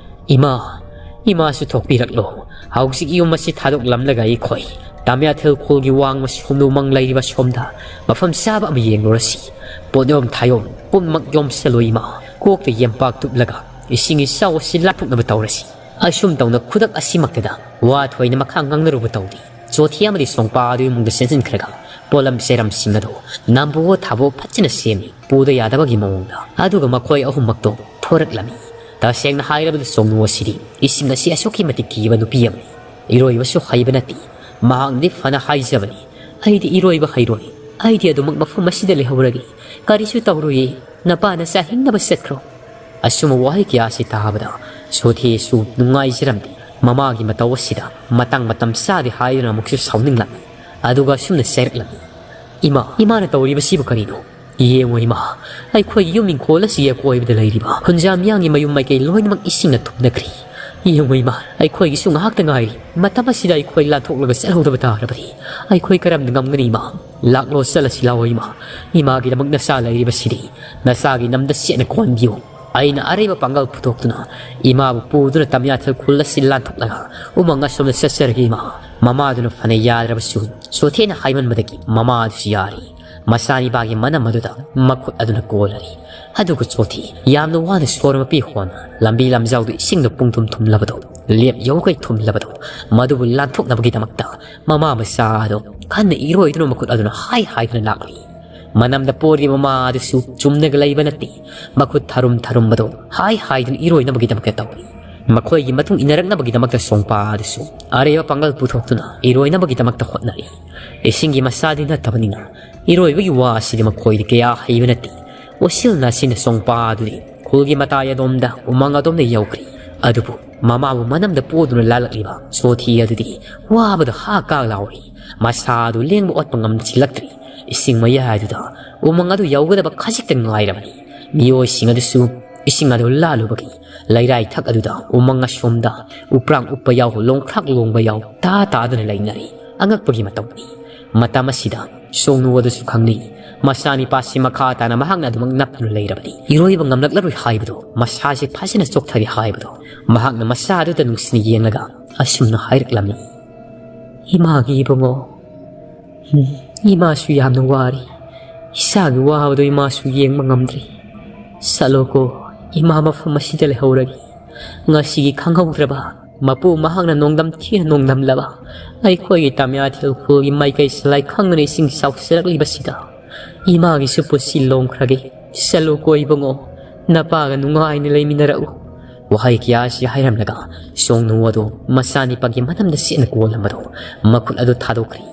ꯏꯃꯥ, ꯏꯃꯥꯁꯨ ꯊꯣꯛꯄꯤꯔꯛꯂꯣ꯫ ꯍꯧꯖꯤꯛ ꯌꯨꯝ ꯑꯁꯤ ꯊꯥꯗꯣꯛꯂꯝꯂꯒ ꯑꯩꯈꯣꯏ ꯇꯥꯃꯤꯌꯥꯊꯦꯜ ꯈꯨꯜꯒꯤ ꯋꯥꯡꯃ ꯁꯣꯝꯗ ꯎꯃꯪ ꯂꯩꯔꯤꯕ ꯁꯣꯝꯗ ꯃꯐꯝ ꯆꯥꯕ ꯑꯃ ꯌꯦꯡꯂꯨꯔꯁꯤ꯫ ꯄꯣꯠꯌꯣꯝ ꯊꯥꯌꯣꯝ ꯄꯨꯝꯅꯃꯛ ꯌꯣꯝꯁꯜꯂꯨ ꯏꯃꯥ꯫ ꯀꯣꯛꯇ ꯌꯦꯝꯄꯥꯛ ꯇꯨꯞꯂꯒ ꯏꯁꯤꯡ ꯏꯆꯥꯎ ꯑꯁꯤ ꯂꯥꯟꯊꯣꯛꯅꯕ ꯇꯧꯔꯁꯤ꯫ ꯑꯁꯨꯝ ꯇꯧꯅ ꯈꯨꯗꯛ ꯑꯁꯤꯃꯛꯇꯗ ꯋꯥ ꯊꯣꯏꯅ ꯃꯈꯥ ꯉꯥꯡꯅꯔꯨꯕ ꯇꯧꯗꯦ꯫ ꯆꯣꯊꯤ ꯑꯃꯗꯤ ꯁꯣꯡꯄꯥ ꯑꯗꯨ ꯏꯃꯨꯡꯗ ꯆꯦꯟꯁꯤꯟꯈ꯭ꯔꯒ ꯄꯣꯠꯂꯝ ꯆꯩꯔꯝꯁꯤꯡ ꯑꯗꯨ ꯅꯝꯕꯨ ꯊꯥꯕꯨ ꯐꯖꯅ ꯁꯦꯝꯃꯤ, ꯄꯨꯗ ꯌꯥꯗꯕꯒꯤ ꯃꯑꯣꯡꯗ꯫ ꯑꯗꯨꯒ ꯃꯈꯣꯏ ꯑꯍꯨꯝꯃꯛꯇꯣ ꯊꯣꯔꯛꯂꯝꯃꯤ꯫ ꯇꯁꯦꯡꯅ ꯍꯥꯏꯔꯕꯗ ꯁꯣꯡꯅꯨ ꯑꯁꯤꯗꯤ ꯏꯁꯤꯡ ꯑꯁꯤ ꯑꯁꯨꯛꯀꯤ ꯃꯇꯤꯛ ꯀꯤꯕ ꯅꯨꯄꯤ ꯑꯃꯅꯤ꯫ ꯏꯔꯣꯏꯕꯁꯨ ꯍꯩꯕ ꯅꯠꯇꯦ꯫ ꯃꯍꯥꯛꯅꯗꯤ ꯐꯅ ꯍꯥꯏꯖꯕꯅꯤ, "ꯑꯩꯗꯤ ꯏꯔꯣꯏꯕ ꯍꯩꯔꯣꯏ꯫ ꯑꯩꯗꯤ ꯑꯗꯨꯃꯛ ꯃꯐꯝ ꯑꯁꯤꯗ ꯂꯩꯍꯧꯔꯒꯦ꯫ ꯀꯔꯤꯁꯨ ꯇꯧꯔꯣꯏꯌꯦ꯫ ꯅꯄꯥ ꯅꯆꯥ ꯍꯤꯡꯅꯕ ꯆꯠꯈ꯭ꯔꯣ꯫" ꯑꯁꯨꯝꯕ ꯋꯥꯍꯩ ꯀꯌꯥ ꯑꯁꯤ ꯇꯥꯕꯗ ꯁꯣꯊꯤꯁꯨ ꯅꯨꯡꯉꯥꯏꯖꯔꯝꯗꯦ꯫ ꯃꯃꯥꯒꯤ ꯃꯇꯧ ꯑꯁꯤꯗ ꯃꯇꯥꯡ ꯃꯇꯝ ꯆꯥꯗꯦ ꯍꯥꯏꯗꯨꯅ ꯑꯃꯨꯛꯁꯨ ꯁꯥꯎꯅꯤꯡꯂꯝꯃꯤ꯫ ꯑꯗꯨꯒ ꯑꯁꯨꯝꯅ ꯆꯩꯔꯛꯂꯝꯃꯤ, "ꯏꯃꯥ, ꯏꯃꯥꯅ ꯇꯧꯔꯤꯕꯁꯤꯕꯨ ꯀꯔꯤꯅꯣ? ꯌꯦꯡꯉꯨ ꯏꯃꯥ, ꯑꯩꯈꯣꯏꯒꯤ ꯌꯨꯝ ꯏꯪꯈꯣꯜ ꯑꯁꯤꯒꯤ ꯑꯀꯣꯏꯕꯗ ꯂꯩꯔꯤꯕ ꯈꯨꯟꯖꯥ ꯃꯤꯌꯥꯝꯒꯤ ꯃꯌꯨꯝ ꯃꯥꯏꯀꯩ ꯂꯣꯏꯅꯃꯛ ꯏꯁꯤꯡꯅ ꯊꯨꯝꯅꯈ꯭ꯔꯦ꯫ ꯌꯦꯡꯉꯨ ꯏꯃꯥ, ꯑꯩꯈꯣꯏꯒꯤꯁꯨ ꯉꯥꯏꯍꯥꯛꯇ ꯉꯥꯏꯔꯤ꯫ ꯃꯇꯝ ꯑꯁꯤꯗ ꯑꯩꯈꯣꯏ ꯂꯥꯟꯊꯣꯛꯂꯒ ꯆꯠꯍꯧꯗꯕ ꯇꯥꯔꯕꯗꯤ ꯑꯩꯈꯣꯏ ꯀꯔꯝꯅ ꯉꯝꯒꯅꯤ ꯏꯃꯥ? ꯂꯥꯛꯂꯣ, ꯆꯠꯂꯁꯤ ꯂꯥꯛꯑꯣ ꯏꯃꯥ꯫ ꯏꯃꯥꯒꯤꯗꯃꯛ ꯅꯆꯥ ꯂꯩꯔꯤꯕꯁꯤꯗꯤ ꯅꯆꯥꯒꯤ ꯅꯝꯗ ꯆꯦꯠꯅ ꯀꯣꯟꯕꯤꯌꯨ꯫" ꯑꯩꯅ ꯑꯔꯩꯕ ꯄꯥꯡꯒꯜ ꯄꯨꯊꯣꯛꯇꯨꯅ ꯏꯃꯥꯕꯨ ꯄꯨꯗꯨꯅ ꯇꯝꯌꯥꯊꯦꯜ ꯈꯨꯜ ꯑꯁꯤ ꯂꯥꯟꯊꯣꯛꯂꯒ ꯎꯃꯪ ꯑꯁꯣꯝꯗ ꯆꯠꯆꯔꯒꯦ ꯏꯃꯥ꯫ ꯃꯃꯥꯗꯨꯅ ꯐꯅ ꯌꯥꯗ꯭ꯔꯕꯁꯨ ꯆꯣꯊꯦꯅ ꯍꯥꯏꯃꯟꯕꯗꯒꯤ ꯃꯃꯥ ꯑꯗꯨꯁꯨ ꯌꯥꯔꯦ꯫ ꯃꯆꯥꯅꯤꯄꯥꯒꯤ ꯃꯅꯝ ꯑꯗꯨꯗ ꯃꯈꯨꯠ ꯑꯗꯨꯅ ꯀꯣꯜꯂꯔꯤ꯫ ꯑꯗꯨꯒ ꯆꯣꯊꯤ ꯌꯥꯝꯅ ꯋꯥꯅ ꯁꯣꯔ ꯃꯄꯤ ꯍꯣꯟꯅ ꯂꯝꯕꯤ ꯂꯝꯖꯥꯎꯗ ꯏꯁꯤꯡꯗ ꯄꯨꯡꯊꯨꯝ ꯊꯨꯝꯂꯕꯗꯣ, ꯂꯦꯞ ꯌꯧꯈꯩ ꯊꯨꯝꯂꯕꯗꯣ, ꯃꯗꯨꯕꯨ ꯂꯥꯟꯊꯣꯛꯅꯕꯒꯤꯗꯃꯛꯇ ꯃꯃꯥ ꯃꯆꯥ ꯑꯗꯨ ꯀꯟꯅ ꯏꯔꯣꯏꯗꯨꯅ ꯃꯈꯨꯠ ꯑꯗꯨꯅ ꯍꯥꯏ ꯍꯥꯏꯗꯨꯅ ꯂꯥꯛꯂꯤ꯫ ꯃꯅꯝꯗ ꯄꯣꯔꯤꯕ ꯃꯃꯥ ꯑꯗꯨꯁꯨ ꯆꯨꯝꯅꯒ ꯂꯩꯕ ꯅꯠꯇꯦ꯫ ꯃꯈꯨꯠ ꯊꯔꯨꯝ ꯊꯔꯨꯝꯕꯗꯣ ꯍꯥꯏ ꯍꯥꯏꯗꯨꯅ ꯏꯔꯣꯏꯅꯕꯒꯤꯗꯃꯛꯇ ꯇꯧꯏ꯫ ꯃꯈꯣꯏꯒꯤ ꯃꯇꯨꯡ ꯏꯟꯅꯔꯛꯅꯕꯒꯤꯗꯃꯛꯇ ꯁꯣꯡꯄꯥ ꯑꯗꯨꯁꯨ ꯑꯔꯩꯕ ꯄꯥꯡꯒꯜ ꯄꯨꯊꯣꯛꯇꯨꯅ ꯏꯔꯣꯏꯅꯕꯒꯤꯗꯃꯛꯇ ꯍꯣꯠꯅꯔꯤ꯫ ꯏꯁꯤꯡꯒꯤ ꯃꯆꯥꯗꯤ ꯅꯠꯇꯕꯅꯤꯅ ꯏꯔꯣꯏꯕꯒꯤ ꯋꯥ ꯑꯁꯤꯗꯤ ꯃꯈꯣꯏꯗꯤ ꯀꯌꯥ ꯍꯩꯕ ꯅꯠꯇꯦ꯫ ꯎꯁꯤꯜ ꯅꯥꯁꯤꯟꯅ ꯁꯣꯡꯄꯥ ꯑꯗꯨꯗꯤ ꯈꯨꯜꯒꯤ ꯃꯇꯥꯏ ꯑꯗꯣꯝꯗ ꯎꯃꯪ ꯑꯗꯣꯝꯗ ꯌꯧꯈ꯭ꯔꯤ꯫ ꯑꯗꯨꯕꯨ ꯃꯃꯥꯕꯨ ꯃꯅꯝꯗ ꯄꯣꯗꯨꯅ ꯂꯥꯜꯂꯛꯂꯤꯕ ꯁꯣꯊꯤ ꯑꯗꯨꯗꯤ ꯋꯥꯕꯗ ꯍꯥ ꯀꯥ ꯂꯥꯎꯔꯤ꯫ ꯃꯁꯥ ꯑꯗꯨ ꯂꯦꯡꯕ ꯑꯣꯠꯄ ꯉꯝꯁꯤꯜꯂꯛꯇ꯭ꯔꯤ꯫ ꯏꯁꯤꯡ ꯃꯌꯥꯏꯗꯨꯗ ꯎꯃꯪ ꯑꯗꯨ ꯌꯧꯒꯗꯕ ꯈꯖꯤꯛꯇ ꯉꯥꯏꯔꯕꯅꯤ꯫ ꯃꯤꯑꯣꯏꯁꯤꯡ ꯑꯗꯨꯁꯨ ꯏꯁꯤꯡ ꯑꯗꯨ ꯂꯥꯜꯂꯨꯕꯒꯤ ꯂꯩꯔꯥꯏ ꯊꯛ ꯑꯗꯨꯗ ꯎꯃꯪ ꯑꯁꯣꯝꯗ ꯎꯄ꯭ꯔꯥꯡ ꯎꯞꯄ ꯌꯥꯎ, ꯂꯣꯡꯈ꯭ꯔꯥꯛ ꯂꯣꯡꯕ ꯌꯥꯎ, ꯇꯥ ꯇꯥꯗꯨꯅ ꯂꯩꯅꯔꯤ꯫ ꯑꯉꯛꯄꯒꯤ ꯃꯇꯧꯅꯤ꯫ ꯃꯇꯝ ꯑꯁꯤꯗ ꯁꯣꯡꯅꯨ ꯑꯗꯨꯁꯨ ꯈꯪꯂꯤ꯫ ꯃꯆꯥꯅꯤꯄꯥꯁꯤ ꯃꯈꯥ ꯇꯥꯅ ꯃꯍꯥꯛꯅ ꯑꯗꯨꯃꯛ ꯅꯞꯇꯨꯅ ꯂꯩꯔꯕꯗꯤ ꯏꯔꯣꯏꯕ ꯉꯝꯂꯛꯂꯔꯣꯏ ꯍꯥꯏꯕꯗꯨ, ꯃꯁꯥꯁꯦ ꯐꯖꯅ ꯆꯣꯛꯊꯔꯦ ꯍꯥꯏꯕꯗꯨ ꯃꯍꯥꯛꯅ ꯃꯆꯥ ꯑꯗꯨꯗ ꯅꯨꯡꯁꯤꯅ ꯌꯦꯡꯂꯒ ꯑꯁꯨꯝꯅ ꯍꯥꯏꯔꯛꯂꯝꯃꯤ, "ꯏꯃꯥꯒꯤ ꯏꯕꯨꯡꯉꯣ, ꯎꯝ, ꯏꯃꯥꯁꯨ ꯌꯥꯝꯅ ꯋꯥꯔꯤ꯫ ꯏꯆꯥꯒꯤ ꯋꯥꯕꯗꯨ ꯏꯃꯥꯁꯨ ꯌꯦꯡꯕ ꯉꯝꯗ꯭ꯔꯤ꯫ ꯆꯠꯂꯣꯀꯣ, ꯏꯃꯥ ꯃꯐꯝ ꯑꯁꯤꯗ ꯂꯩꯍꯧꯔꯒꯦ꯫ ꯉꯁꯤꯒꯤ ꯈꯪꯍꯧꯗ꯭ꯔꯕ ꯃꯄꯨ ꯃꯍꯥꯛꯅ ꯅꯣꯡꯗꯝ ꯊꯤꯅ ꯅꯣꯡꯗꯝꯂꯕ ꯑꯩꯈꯣꯏꯒꯤ ꯇꯥꯃꯤꯌꯥꯊꯦꯜ ꯈꯨꯜꯒꯤ ꯃꯥꯏꯀꯩ ꯁꯂꯥꯏ ꯈꯪꯗꯅ ꯏꯁꯤꯡ ꯆꯥꯎꯁꯤꯜꯂꯛꯂꯤꯕꯁꯤꯗ, "ꯏꯃꯥꯒꯤꯁꯨ ꯄꯨꯟꯁꯤ ꯂꯣꯡꯈ꯭ꯔꯒꯦ, ꯆꯠꯂꯨꯀꯣ ꯏꯕꯨꯡꯉꯣ, ꯅꯄꯥꯒ ꯅꯨꯡꯉꯥꯏꯅ ꯂꯩꯃꯤꯟꯅꯔꯛꯎ"꯫ ꯋꯥꯍꯩ ꯀꯌꯥ ꯑꯁꯤ ꯍꯥꯏꯔꯝꯂꯒ ꯁꯣꯡꯅꯨ ꯑꯗꯨ ꯃꯆꯥꯅꯤꯄꯥꯒꯤ ꯃꯅꯝꯗ ꯆꯦꯠꯅ ꯀꯣꯜꯂꯝꯕꯗꯨ ꯃꯈꯨꯠ ꯑꯗꯨ ꯊꯥꯗꯣꯛꯈ꯭ꯔꯦ꯫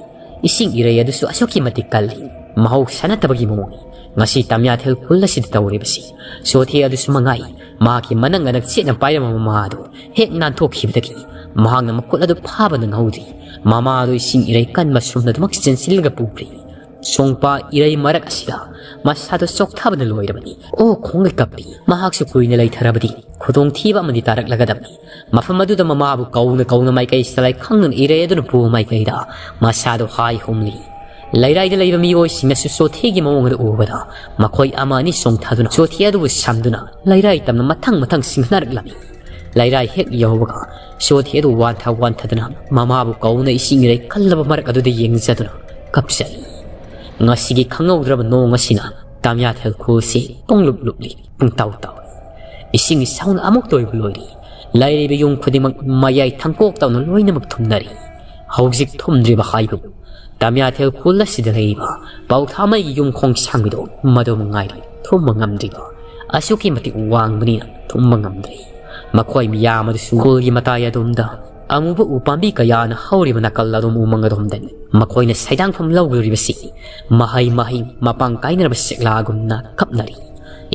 ꯏꯁꯤꯡ ꯏꯔꯩ ꯑꯗꯨꯁꯨ ꯑꯁꯨꯛꯀꯤ ꯃꯇꯤꯛ ꯀꯜꯂꯤ꯫ ꯃꯍꯧꯁꯥ ꯅꯠꯇꯕꯒꯤ ꯃꯑꯣꯡꯅꯤ ꯉꯁꯤ ꯇꯥꯃꯤꯌꯥꯊꯦꯜ ꯈꯨꯜ ꯑꯁꯤꯗ ꯇꯧꯔꯤꯕꯁꯤ꯫ ꯆꯣꯊꯦ ꯑꯗꯨꯁꯨ ꯃꯉꯥꯏ, ꯃꯍꯥꯛꯀꯤ ꯃꯅꯪ ꯑꯅꯛ ꯆꯦꯠꯅ ꯄꯥꯏꯔꯝꯕ ꯃꯃꯥ ꯑꯗꯨ ꯍꯦꯛ ꯅꯥꯟꯊꯣꯛꯈꯤꯕꯗꯒꯤ ꯃꯍꯥꯛꯅ ꯃꯈꯨꯠ ꯑꯗꯨ ꯐꯥꯕ ꯅꯪꯍꯧꯗ꯭ꯔꯤ꯫ ꯃꯃꯥ ꯑꯗꯨ ꯏꯁꯤꯡ ꯏꯔꯩ ꯀꯟꯕ ꯁꯨꯝꯅꯗꯨꯃꯛ ꯆꯦꯟꯁꯤꯜꯂꯒ ꯄꯨꯈ꯭ꯔꯦ꯫ ꯁꯣꯡꯄꯥ ꯏꯔꯩ ꯃꯔꯛ ꯑꯁꯤꯗ ꯃꯁꯥꯗꯨ ꯆꯣꯛꯊꯕꯅ ꯂꯣꯏꯔꯕꯅꯤ꯫ ꯑꯣ ꯈꯣꯡꯒ ꯀꯞꯄꯤ꯫ ꯃꯍꯥꯛꯁꯨ ꯀꯨꯏꯅ ꯂꯩꯊꯔꯕꯗꯤ ꯈꯨꯗꯣꯡꯊꯤꯕ ꯑꯃꯗꯤ ꯇꯥꯔꯛꯂꯒꯗꯕꯅꯤ꯫ ꯃꯐꯝ ꯑꯗꯨꯗ ꯃꯃꯥꯕꯨ ꯀꯧꯅ ꯀꯧꯅ ꯃꯥꯏꯀꯩ ꯁꯂꯥꯏ ꯈꯪꯗꯅ ꯏꯔꯩ ꯑꯗꯨꯅ ꯄꯨꯕ ꯃꯥꯏꯀꯩꯗ ꯃꯁꯥꯗꯨ ꯍꯥꯏ ꯍꯨꯝꯂꯤ꯫ ꯂꯩꯔꯥꯏꯗ ꯂꯩꯕ ꯃꯤꯑꯣꯏꯁꯤꯡꯅꯁꯨ ꯆꯣꯊꯦꯒꯤ ꯃꯑꯣꯡ ꯑꯗꯨ ꯎꯕꯗ ꯃꯈꯣꯏ ꯑꯃ ꯑꯅꯤ ꯆꯣꯡꯊꯗꯨꯅ ꯆꯣꯊꯦ ꯑꯗꯨꯕꯨ ꯁꯝꯗꯨꯅ ꯂꯩꯔꯥꯏ ꯇꯝꯅ ꯃꯊꯪ ꯃꯊꯪ ꯁꯤꯡꯅꯔꯛꯂꯝꯃꯤ꯫ ꯂꯩꯔꯥꯏ ꯍꯦꯛ ꯌꯧꯕꯒ ꯆꯣꯊꯦ ꯑꯗꯨ ꯋꯥꯟꯊ ꯋꯥꯟꯊꯗꯨꯅ ꯃꯃꯥꯕꯨ ꯀꯧꯅ ꯏꯁꯤꯡ ꯏꯔꯩ ꯀꯜꯂꯕ ꯃꯔꯛ ꯑꯗꯨꯗ ꯌꯦꯡꯖꯗꯨꯅ ꯀꯞꯆꯔꯤ꯫ ꯉꯁꯤꯒꯤ ꯈꯪꯍꯧꯗ꯭ꯔꯕ ꯅꯣꯡ ꯑꯁꯤꯅ ꯇꯥꯃꯤꯌꯥꯊꯦꯜ ꯈꯨꯜꯁꯤ ꯄꯨꯡꯂꯨꯞ ꯂꯨꯞꯂꯤ, ꯄꯨꯡꯇꯥꯎ ꯇꯥꯎꯏ꯫ ꯏꯁꯤꯡ ꯏꯆꯥꯎꯅ ꯑꯃꯨꯛꯇ ꯑꯣꯏꯕ ꯂꯣꯏꯔꯤ꯫ ꯂꯩꯔꯤꯕ ꯌꯨꯝ ꯈꯨꯗꯤꯡꯃꯛ ꯃꯌꯥꯏ ꯊꯪꯀꯣꯛ ꯇꯧꯅ ꯂꯣꯏꯅꯃꯛ ꯊꯨꯝꯅꯔꯤ꯫ ꯍꯧꯖꯤꯛ ꯊꯨꯝꯗ꯭ꯔꯤꯕ ꯍꯥꯏꯕꯕꯨ ꯇꯥꯃꯤꯌꯥꯊꯦꯜ ꯈꯨꯜ ꯑꯁꯤꯗ ꯂꯩꯔꯤꯕ ꯄꯥꯎꯊꯥꯃꯩꯒꯤ ꯌꯨꯝ ꯈꯣꯡꯁꯥꯡꯕꯤꯗꯣ ꯃꯗꯨ ꯃꯉꯥꯏꯔꯦ ꯊꯨꯝꯕ ꯉꯝꯗ꯭ꯔꯤꯕ꯫ ꯑꯁꯨꯛꯀꯤ ꯃꯇꯤꯛ ꯋꯥꯡꯕꯅꯤꯅ ꯊꯨꯝꯕ ꯉꯝꯗ꯭ꯔꯤ꯫ ꯃꯈꯣꯏ ꯃꯤꯌꯥꯝ ꯑꯗꯨꯁꯨ ꯈꯨꯜꯒꯤ ꯃꯇꯥꯏ ꯑꯗꯣꯝꯗ ꯑꯃꯨꯕ ꯎ ꯄꯥꯝꯕꯤ ꯀꯌꯥꯅ ꯍꯧꯔꯤꯕ ꯅꯥꯀꯜ ꯑꯗꯣꯝ ꯎꯃꯪ ꯑꯗꯣꯝꯗꯅꯤ꯫ ꯃꯈꯣꯏꯅ ꯁꯩꯗꯥꯡꯐꯝ ꯂꯧꯔꯨꯔꯤꯕꯁꯤ ꯃꯍꯩ ꯃꯍꯩ ꯃꯄꯥꯡ ꯀꯥꯏꯅꯔꯕ ꯆꯦꯛꯂꯥꯒꯨꯝꯅ ꯀꯞꯅꯔꯤ꯫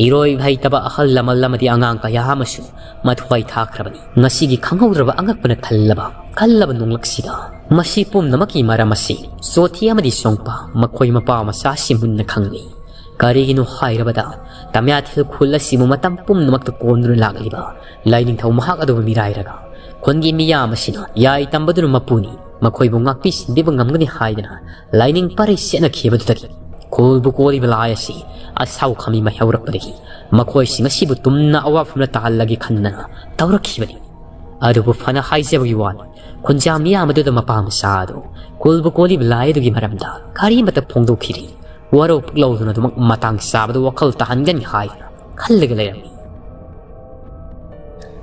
ꯏꯔꯣꯏꯕ ꯍꯩꯇꯕ ꯑꯍꯜ ꯂꯃꯟ ꯑꯃꯗꯤ ꯑꯉꯥꯡ ꯀꯌꯥ ꯑꯃꯁꯨ ꯃꯊ꯭ꯋꯥꯏ ꯊꯥꯈ꯭ꯔꯕꯅꯤ꯫ ꯉꯁꯤꯒꯤ ꯈꯪꯍꯧꯗ꯭ꯔꯕ ꯑꯉꯛꯄꯅ ꯊꯜꯂꯕ ꯀꯜꯂꯕ ꯅꯣꯡꯂꯛꯁꯤꯗ ꯃꯁꯤ ꯄꯨꯝꯅꯃꯛꯀꯤ ꯃꯔꯝ ꯑꯁꯤ ꯆꯣꯊꯤ ꯑꯃꯗꯤ ꯁꯣꯡꯄ ꯃꯈꯣꯏ ꯃꯄꯥ ꯃꯆꯥꯁꯤ ꯃꯨꯟꯅ ꯈꯪꯂꯤ꯫ ꯀꯔꯤꯒꯤꯅꯣ ꯍꯥꯏꯔꯕꯗ ꯇꯥꯃꯤꯌꯥꯊꯦꯜ ꯈꯨꯜ ꯑꯁꯤꯕꯨ ꯃꯇꯝ ꯄꯨꯝꯅꯃꯛꯇ ꯀꯣꯟꯗꯨꯅ ꯂꯥꯛꯂꯤꯕ ꯂꯥꯏꯅꯤꯡꯊꯧ ꯃꯍꯥꯛ ꯑꯗꯨꯕꯨ ꯃꯤꯔꯥꯏꯔꯒ ꯈꯨꯟꯒꯤ ꯃꯤꯌꯥꯝ ꯑꯁꯤꯅ ꯌꯥꯏ ꯇꯝꯕꯗꯨꯅ ꯃꯄꯨꯅꯤ, ꯃꯈꯣꯏꯕꯨ ꯉꯥꯛꯄꯤ ꯁꯦꯟꯕꯤꯕ ꯉꯝꯒꯅꯤ ꯍꯥꯏꯗꯅ ꯂꯥꯏꯅꯤꯡ ꯄꯔꯩ ꯆꯦꯠꯅꯈꯤꯕꯗꯨꯗꯒꯤ ꯈꯨꯜꯕꯨ ꯀꯣꯜꯂꯤꯕ ꯂꯥꯏ ꯑꯁꯤ ꯑꯁꯥꯎ ꯈꯥꯃꯤ ꯃꯥꯏꯍꯧꯔꯛꯄꯗꯒꯤ ꯃꯈꯣꯏꯁꯤꯡ ꯑꯁꯤꯕꯨ ꯇꯨꯝꯅ ꯑꯋꯥꯐꯝꯗ ꯇꯥꯍꯜꯂꯒꯦ ꯈꯟꯗꯅ ꯇꯧꯔꯛꯈꯤꯕꯅꯤ꯫ ꯑꯗꯨꯕꯨ ꯐꯅ ꯍꯥꯏꯖꯕꯒꯤ ꯋꯥꯅꯤ, ꯈꯨꯟꯖꯥ ꯃꯤꯌꯥꯝ ꯑꯗꯨꯗ ꯃꯄꯥ ꯃꯆꯥ ꯑꯗꯨ ꯈꯨꯜꯕꯨ ꯀꯣꯜꯂꯤꯕ ꯂꯥꯏ ꯑꯗꯨꯒꯤ ꯃꯔꯝꯗ ꯀꯔꯤꯃꯠꯇ ꯐꯣꯡꯗꯣꯛꯈꯤꯗꯦ꯫ ꯋꯥꯔꯧ ꯄꯨꯛꯂꯧꯗꯨꯅ ꯑꯗꯨꯃꯛ ꯃꯇꯥꯡ ꯆꯥꯕꯗ ꯋꯥꯈꯜ ꯇꯥꯍꯟꯒꯅꯤ ꯍꯥꯏꯗꯨꯅ ꯈꯜꯂꯒ ꯂꯩꯔꯝꯃꯤ꯫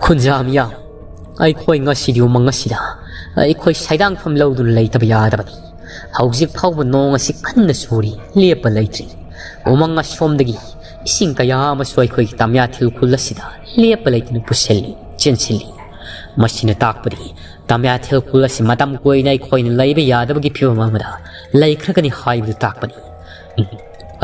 ꯈꯨꯟꯖꯥ ꯃꯤꯌꯥꯝ, ꯑꯩꯈꯣꯏ ꯉꯁꯤꯗꯤ ꯎꯃꯪ ꯑꯁꯤꯗ ꯑꯩꯈꯣꯏ ꯁꯩꯗꯥꯡꯐꯝ ꯂꯧꯗꯨꯅ ꯂꯩꯇꯕ ꯌꯥꯗꯕꯅꯤ꯫ ꯍꯧꯖꯤꯛ ꯐꯥꯎꯕ ꯅꯣꯡ ꯑꯁꯤ ꯀꯟꯅ ꯆꯨꯔꯤ, ꯂꯦꯞꯄ ꯂꯩꯇ꯭ꯔꯤ꯫ ꯎꯃꯪ ꯑꯁꯣꯝꯗꯒꯤ ꯏꯁꯤꯡ ꯀꯌꯥ ꯑꯃꯁꯨ ꯑꯩꯈꯣꯏꯒꯤ ꯇꯝꯌꯥꯊꯦꯜ ꯈꯨꯜ ꯑꯁꯤꯗ ꯂꯦꯞꯄ ꯂꯩꯇꯅ ꯄꯨꯁꯤꯜꯂꯤ, ꯆꯦꯟꯁꯤꯜꯂꯤ꯫ ꯃꯁꯤꯅ ꯇꯥꯛꯄꯗꯤ ꯇꯝꯌꯥꯊꯦꯜ ꯈꯨꯜ ꯑꯁꯤ ꯃꯇꯝ ꯀꯨꯏꯅ ꯑꯩꯈꯣꯏꯅ ꯂꯩꯕ ꯌꯥꯗꯕꯒꯤ ꯐꯤꯕꯝ ꯑꯃꯗ ꯂꯩꯈ꯭ꯔꯒꯅꯤ ꯍꯥꯏꯕꯗꯨ ꯇꯥꯛꯄꯅꯤ꯫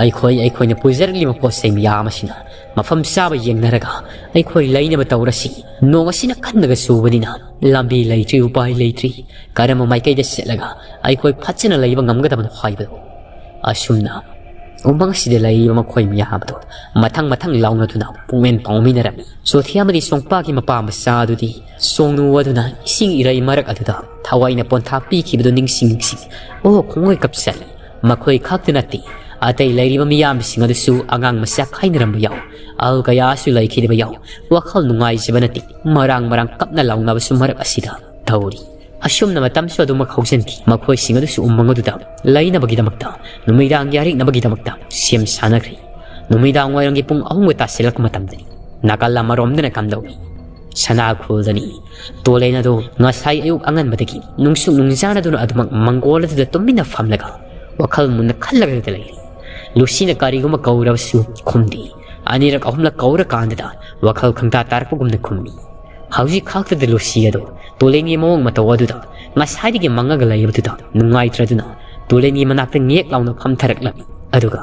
ꯑꯩꯈꯣꯏ, ꯑꯩꯈꯣꯏꯅ ꯄꯨꯖꯔꯛꯂꯤꯕ ꯄꯣꯠ ꯆꯩ ꯃꯌꯥꯝ ꯑꯁꯤꯅ ꯃꯐꯝ ꯆꯥꯕ ꯌꯦꯡꯅꯔꯒ ꯑꯩꯈꯣꯏ ꯂꯩꯅꯕ ꯇꯧꯔꯁꯤ꯫ ꯅꯣꯡ ꯑꯁꯤꯅ ꯀꯟꯅꯒ ꯆꯨꯕꯅꯤꯅ ꯂꯝꯕꯤ ꯂꯩꯇ꯭ꯔꯤ, ꯎꯄꯥꯏ ꯂꯩꯇ꯭ꯔꯤ꯫ ꯀꯔꯝꯕ ꯃꯥꯏꯀꯩꯗ ꯆꯠꯂꯒ ꯑꯩꯈꯣꯏ ꯐꯖꯅ ꯂꯩꯕ ꯉꯝꯒꯗꯕꯅꯣ ꯍꯥꯏꯕꯗꯨ꯫ ꯑꯁꯨꯝꯅ ꯎꯃꯪꯁꯤꯗ ꯂꯩꯔꯤꯕ ꯃꯈꯣꯏ ꯃꯌꯥꯝ ꯑꯗꯨ ꯃꯊꯪ ꯃꯊꯪ ꯂꯥꯎꯅꯗꯨꯅ ꯄꯨꯡꯃꯦꯟ ꯄꯥꯎꯃꯤꯟꯅꯔꯝꯃꯤ꯫ ꯆꯣꯊꯦ ꯑꯃꯗꯤ ꯁꯣꯡꯄꯥꯛꯀꯤ ꯃꯄꯥ ꯃꯆꯥ ꯑꯗꯨꯗꯤ ꯆꯣꯡꯅꯨ ꯑꯗꯨꯅ ꯏꯁꯤꯡ ꯏꯔꯩ ꯃꯔꯛ ꯑꯗꯨꯗ ꯊꯋꯥꯏꯅ ꯄꯣꯟꯊꯥ ꯄꯤꯈꯤꯕꯗꯨ ꯅꯤꯡꯁꯤꯡ ꯅꯤꯡꯁꯤꯡ, ꯑꯣ ꯈꯣꯡꯒꯣꯏ ꯀꯞꯆꯔꯤ꯫ ꯃꯈꯣꯏ ꯈꯛꯇ ꯅꯠꯇꯦ, ꯑꯇꯩ ꯂꯩꯔꯤꯕ ꯃꯤꯌꯥꯝꯁꯤꯡ ꯑꯗꯨꯁꯨ ꯑꯉꯥꯡ ꯃꯆꯥ ꯈꯥꯏꯅꯔꯝꯕ ꯌꯥꯎ, ꯑꯍꯜ ꯀꯌꯥꯁꯨ ꯂꯩꯈꯤꯗꯕ ꯌꯥꯎ꯫ ꯋꯥꯈꯜ ꯅꯨꯡꯉꯥꯏꯖꯕ ꯅꯠꯇꯦ, ꯃꯔꯥꯡ ꯃꯔꯥꯡ ꯀꯞꯅ ꯂꯥꯎꯅꯕꯁꯨ ꯃꯔꯛ ꯑꯁꯤꯗ ꯇꯧꯔꯤ꯫ ꯑꯁꯨꯝꯅ ꯃꯇꯝꯁꯨ ꯑꯗꯨꯃꯛ ꯍꯧꯖꯤꯟꯈꯤ꯫ ꯃꯈꯣꯏꯁꯤꯡ ꯑꯗꯨꯁꯨ ꯎꯃꯪ ꯑꯗꯨꯗ ꯂꯩꯅꯕꯒꯤꯗꯃꯛꯇ, ꯅꯨꯃꯤꯗꯥꯡ ꯌꯥꯔꯤꯛꯅꯕꯒꯤꯗꯃꯛꯇ ꯁꯦꯝ ꯁꯥꯅꯈ꯭ꯔꯦ꯫ ꯅꯨꯃꯤꯗꯥꯡ ꯋꯥꯏꯔꯝꯒꯤ ꯄꯨꯡ ꯑꯍꯨꯝꯒ ꯇꯥꯁꯤꯜꯂꯛꯄ ꯃꯇꯝꯗꯅꯤ꯫ ꯅꯥꯀꯜ ꯑꯃꯔꯣꯝꯗꯅ ꯀꯝꯗꯧꯏ? ꯁꯅꯥꯈꯨꯜꯗꯅꯤ꯫ ꯇꯣꯂꯦꯟ ꯑꯗꯨ ꯉꯁꯥꯏ ꯑꯌꯨꯛ ꯑꯉꯟꯕꯗꯒꯤ ꯅꯨꯡꯁꯨꯛ ꯅꯨꯡꯖꯥꯅꯗꯨꯅ ꯑꯗꯨꯃꯛ ꯃꯪꯒꯣꯜ ꯑꯗꯨꯗ ꯇꯨꯃꯤꯟꯅ ꯐꯝꯂꯒ ꯋꯥꯈꯜ ꯃꯨꯟꯅ ꯈꯜꯂꯒꯗ ꯂꯩꯔꯤ꯫ ꯂꯨꯁꯤꯅ ꯀꯔꯤꯒꯨꯝꯕ ꯀꯧꯔꯕꯁꯨ ꯈꯨꯝꯗꯦ꯫ ꯑꯅꯤꯔꯛ ꯑꯍꯨꯝꯂꯛ ꯀꯧꯔꯀꯥꯟꯗꯗ ꯋꯥꯈꯜ ꯈꯪꯇꯥ ꯇꯥꯔꯛꯄꯒꯨꯝꯅ ꯈꯨꯝꯃꯤ꯫ ꯍꯧꯖꯤꯛ ꯈꯛꯇꯗ ꯂꯨꯁꯤ ꯑꯗꯨ ꯇꯣꯂꯦꯟꯒꯤ ꯃꯑꯣꯡ ꯃꯇꯧ ꯑꯗꯨꯗ ꯉꯁꯥꯏꯗꯒꯤ ꯃꯪꯉꯒ ꯂꯩꯕꯗꯨꯗ ꯅꯨꯡꯉꯥꯏꯇ꯭ꯔꯗꯨꯅ ꯇꯣꯂꯦꯟꯒꯤ ꯃꯅꯥꯛꯇ ꯉꯦꯛ ꯂꯥꯎꯅ ꯐꯝꯊꯔꯛꯂꯝꯃꯤ꯫ ꯑꯗꯨꯒ,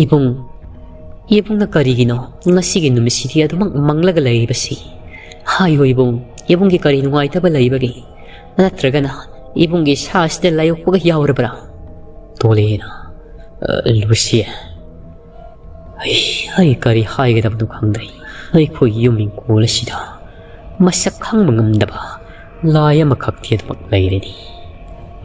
"ꯏꯕꯨꯡ, ꯏꯕꯨꯡꯅ ꯀꯔꯤꯒꯤꯅꯣ ꯉꯁꯤꯒꯤ ꯅꯨꯃꯤꯠꯁꯤꯗꯤ ꯑꯗꯨꯃꯛ ꯃꯪꯂꯒ ꯂꯩꯔꯤꯕꯁꯤ? ꯍꯥꯏꯌꯨ ꯏꯕꯨꯡ, ꯏꯕꯨꯡꯒꯤ ꯀꯔꯤ ꯅꯨꯡꯉꯥꯏꯇꯕ ꯂꯩꯕꯒꯦ? ꯅꯠꯇ꯭ꯔꯒꯅ ꯏꯕꯨꯡꯒꯤ ꯏꯁꯥ ꯑꯁꯤꯗ ꯂꯥꯏꯑꯣꯛꯄꯒ ꯌꯥꯎꯔꯕ꯭ꯔꯥ?" ꯇꯣꯂꯦꯅ, "ꯑ, ꯂꯨꯁꯤ, ꯑꯩ, ꯑꯩ ꯀꯔꯤ ꯍꯥꯏꯒꯗꯕꯅꯣ ꯈꯪꯗ꯭ꯔꯦ꯫ ꯑꯩꯈꯣꯏꯒꯤ ꯌꯨꯝ ꯏꯪꯈꯣꯜ ꯑꯁꯤꯗ ꯃꯁꯛ ꯈꯪꯕ ꯉꯝꯗꯕ ꯂꯥꯏ ꯑꯃꯈꯛꯇꯤ ꯑꯗꯨꯃꯛ ꯂꯩꯔꯤꯅꯤ꯫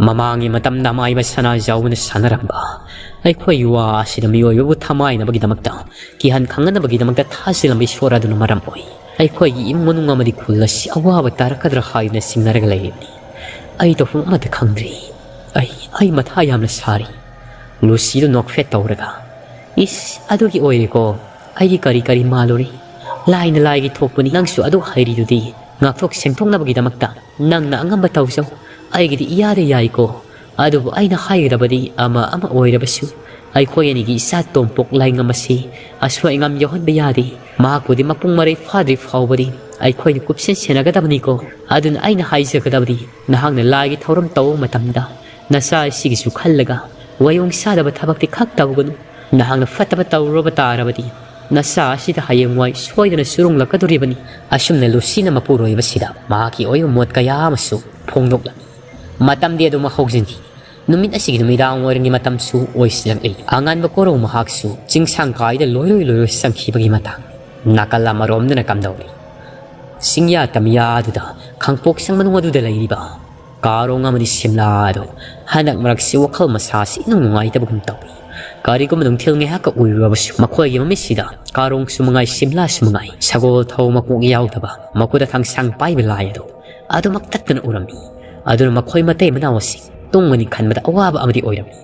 ꯃꯃꯥꯡꯒꯤ ꯃꯇꯝꯗ ꯑꯃꯥꯏꯕ ꯁꯅꯥꯖꯥꯎꯕꯅ ꯁꯥꯟꯅꯔꯝꯕ ꯑꯩꯈꯣꯏ ꯋꯥ ꯑꯁꯤꯗ ꯃꯤꯑꯣꯏꯕꯕꯨ ꯊꯃꯥꯏꯅꯕꯒꯤꯗꯃꯛꯇ, ꯀꯤꯍꯟ ꯈꯪꯍꯟꯅꯕꯒꯤꯗꯃꯛꯇ ꯊꯥꯖꯤꯜꯂꯝꯕ ꯏꯁꯣꯔ ꯑꯗꯨꯅ ꯃꯔꯝ ꯑꯣꯏ꯫ ꯑꯩꯈꯣꯏꯒꯤ ꯏꯃꯨꯡ ꯃꯅꯨꯡ ꯑꯃꯗꯤ ꯈꯨꯜ ꯑꯁꯤ ꯑꯋꯥꯕ ꯇꯥꯔꯛꯀꯗ꯭ꯔꯥ ꯍꯥꯏꯗꯨꯅ ꯆꯤꯡꯅꯔꯒ ꯂꯩꯔꯤꯕꯅꯤ꯫ ꯑꯩ ꯇꯧꯐꯝ ꯑꯃꯠꯇ ꯈꯪꯗ꯭ꯔꯦ꯫ ꯑꯩ, ꯑꯩ ꯃꯊꯥ ꯌꯥꯝꯅ ꯁꯥꯔꯤ꯫" ꯂꯨꯁꯤꯗꯨ ꯅꯣꯛꯐꯦꯠ ꯇꯧꯔꯒ, "ꯏꯁ, ꯑꯗꯨꯒꯤ ꯑꯣꯏꯔꯦꯀꯣ꯫ ꯑꯩꯗꯤ ꯀꯔꯤ ꯀꯔꯤ ꯃꯥꯜꯂꯨꯔꯦ꯫ ꯂꯥꯏꯅ ꯂꯥꯏꯒꯤ ꯊꯣꯛꯄꯅꯤ, ꯅꯪꯁꯨ ꯑꯗꯨ ꯍꯩꯔꯤꯗꯨꯗꯤ꯫ ꯉꯥꯛꯊꯣꯛ ꯁꯦꯡꯊꯣꯛꯅꯕꯒꯤꯗꯃꯛꯇ ꯅꯪꯅ ꯑꯉꯝꯕ ꯇꯧꯖꯧ, ꯑꯩꯒꯤꯗꯤ ꯏꯌꯥꯗ ꯌꯥꯏꯀꯣ꯫ ꯑꯗꯨꯕꯨ ꯑꯩꯅ ꯍꯥꯏꯒꯗꯕꯗꯤ ꯑꯃ ꯑꯃ ꯑꯣꯏꯔꯕꯁꯨ, ꯑꯩꯈꯣꯏ ꯑꯅꯤꯒꯤ ꯏꯆꯥ ꯇꯣꯝꯄꯣꯛ ꯂꯥꯏꯉꯝ ꯑꯁꯤ ꯑꯁꯣꯏ ꯑꯉꯥꯝ ꯌꯥꯎꯍꯟꯕ ꯌꯥꯗꯦ꯫ ꯃꯍꯥꯛꯄꯨꯗꯤ ꯃꯄꯨꯡ ꯃꯔꯩ ꯐꯥꯗ꯭ꯔꯤ ꯐꯥꯎꯕꯗꯤ ꯑꯩꯈꯣꯏꯅ ꯀꯨꯞꯁꯦꯟ ꯁꯦꯟꯅꯒꯗꯕꯅꯤꯀꯣ꯫ ꯑꯗꯨꯅ ꯑꯩꯅ ꯍꯥꯏꯖꯒꯗꯕꯗꯤ, ꯅꯍꯥꯛꯅ ꯂꯥꯏꯒꯤ ꯊꯧꯔꯝ ꯇꯧꯕ ꯃꯇꯝꯗ ꯅꯆꯥ ꯑꯁꯤꯒꯤꯁꯨ ꯈꯜꯂꯒ ꯋꯥꯌꯣꯡ ꯆꯥꯗꯕ ꯊꯕꯛꯇꯤ ꯈꯛ ꯇꯧꯒꯅꯨ꯫ ꯅꯍꯥꯛꯅ ꯐꯠꯇꯕ ꯇꯧꯔꯨꯔꯕ ꯇꯥꯔꯕꯗꯤ ꯅꯆꯥ ꯑꯁꯤꯗ ꯍꯌꯦꯡꯋꯥꯏ ꯁꯣꯏꯗꯅ ꯆꯨꯔꯨꯡꯂꯛꯀꯗꯣꯔꯤꯕꯅꯤ꯫ ꯑꯁꯨꯝꯅ ꯂꯨꯁꯤꯅ ꯃꯄꯨꯔꯣꯏꯕꯁꯤꯗ ꯃꯍꯥꯛꯀꯤ ꯑꯣꯏꯕ ꯃꯣꯠ ꯀꯌꯥ ꯑꯃꯁꯨ ꯐꯣꯡꯗꯣꯛꯂꯝꯃꯤ꯫ ꯃꯇꯝꯗꯤ ꯑꯗꯨꯝ ꯍꯧꯖꯤꯟꯈꯤ꯫ ꯅꯨꯃꯤꯠ ꯑꯁꯤꯒꯤ ꯅꯨꯃꯤꯗꯥꯡ ꯋꯥꯏꯔꯝꯒꯤ ꯃꯇꯝꯁꯨ ꯑꯣꯏꯁꯤꯜꯂꯛꯂꯤ꯫ ꯑꯉꯥꯟꯕ ꯀꯣꯔꯧ ꯃꯍꯥꯛꯁꯨ ꯆꯤꯡꯁꯥꯡ ꯀꯥꯏꯗ ꯂꯣꯏꯔꯣꯏ ꯂꯣꯏꯔꯣꯏ ꯆꯪꯈꯤꯕꯒꯤ ꯃꯇꯥꯡ꯫ ꯅꯥꯀꯜ ꯑꯃꯔꯣꯝꯗꯅ ꯀꯝꯗꯧꯔꯤ? ꯆꯤꯡꯌꯥ ꯇꯝꯌꯥꯗꯨꯗ ꯈꯥꯡꯄꯣꯛꯁꯪ ꯃꯅꯨꯡ ꯑꯗꯨꯗ ꯂꯩꯔꯤꯕ ꯀꯥꯔꯣꯡ ꯑꯃꯗꯤ ꯁꯤꯝꯂꯥ ꯑꯗꯨ ꯍꯟꯗꯛ ꯃꯔꯛꯁꯤ ꯋꯥꯈꯜ ꯃꯁꯥꯁꯤ ꯏꯅꯨꯡ ꯅꯨꯡꯉꯥꯏꯇꯕꯒꯨꯝ ꯇꯧꯏ꯫ ꯀꯔꯤꯒꯨꯝꯕ ꯅꯨꯡꯊꯤꯜ ꯉꯥꯏꯍꯥꯛꯀ ꯎꯏꯔꯨꯔꯕꯁꯨ ꯃꯈꯣꯏꯒꯤ ꯃꯃꯤꯠꯁꯤꯗ ꯀꯥꯔꯣꯡꯁꯨ ꯃꯉꯥꯏ, ꯁꯤꯝꯂꯥꯁꯨ ꯃꯉꯥꯏ, ꯁꯒꯣꯜ ꯊꯧ ꯃꯀꯣꯛ ꯌꯥꯎꯗꯕ, ꯃꯈꯨꯠꯇ ꯊꯥꯡꯁꯥꯡ ꯄꯥꯏꯕ ꯂꯥꯏ ꯑꯗꯨ ꯑꯗꯨꯃꯛ ꯇꯠꯇꯅ ꯎꯔꯝꯃꯤ꯫ ꯑꯗꯨꯅ ꯃꯈꯣꯏ ꯃꯇꯩ ꯃꯅꯥꯎ ꯑꯁꯤ ꯇꯨꯝꯒꯅꯤ ꯈꯟꯕꯗ ꯑꯋꯥꯕ ꯑꯃꯗꯤ ꯑꯣꯏꯔꯝꯃꯤ꯫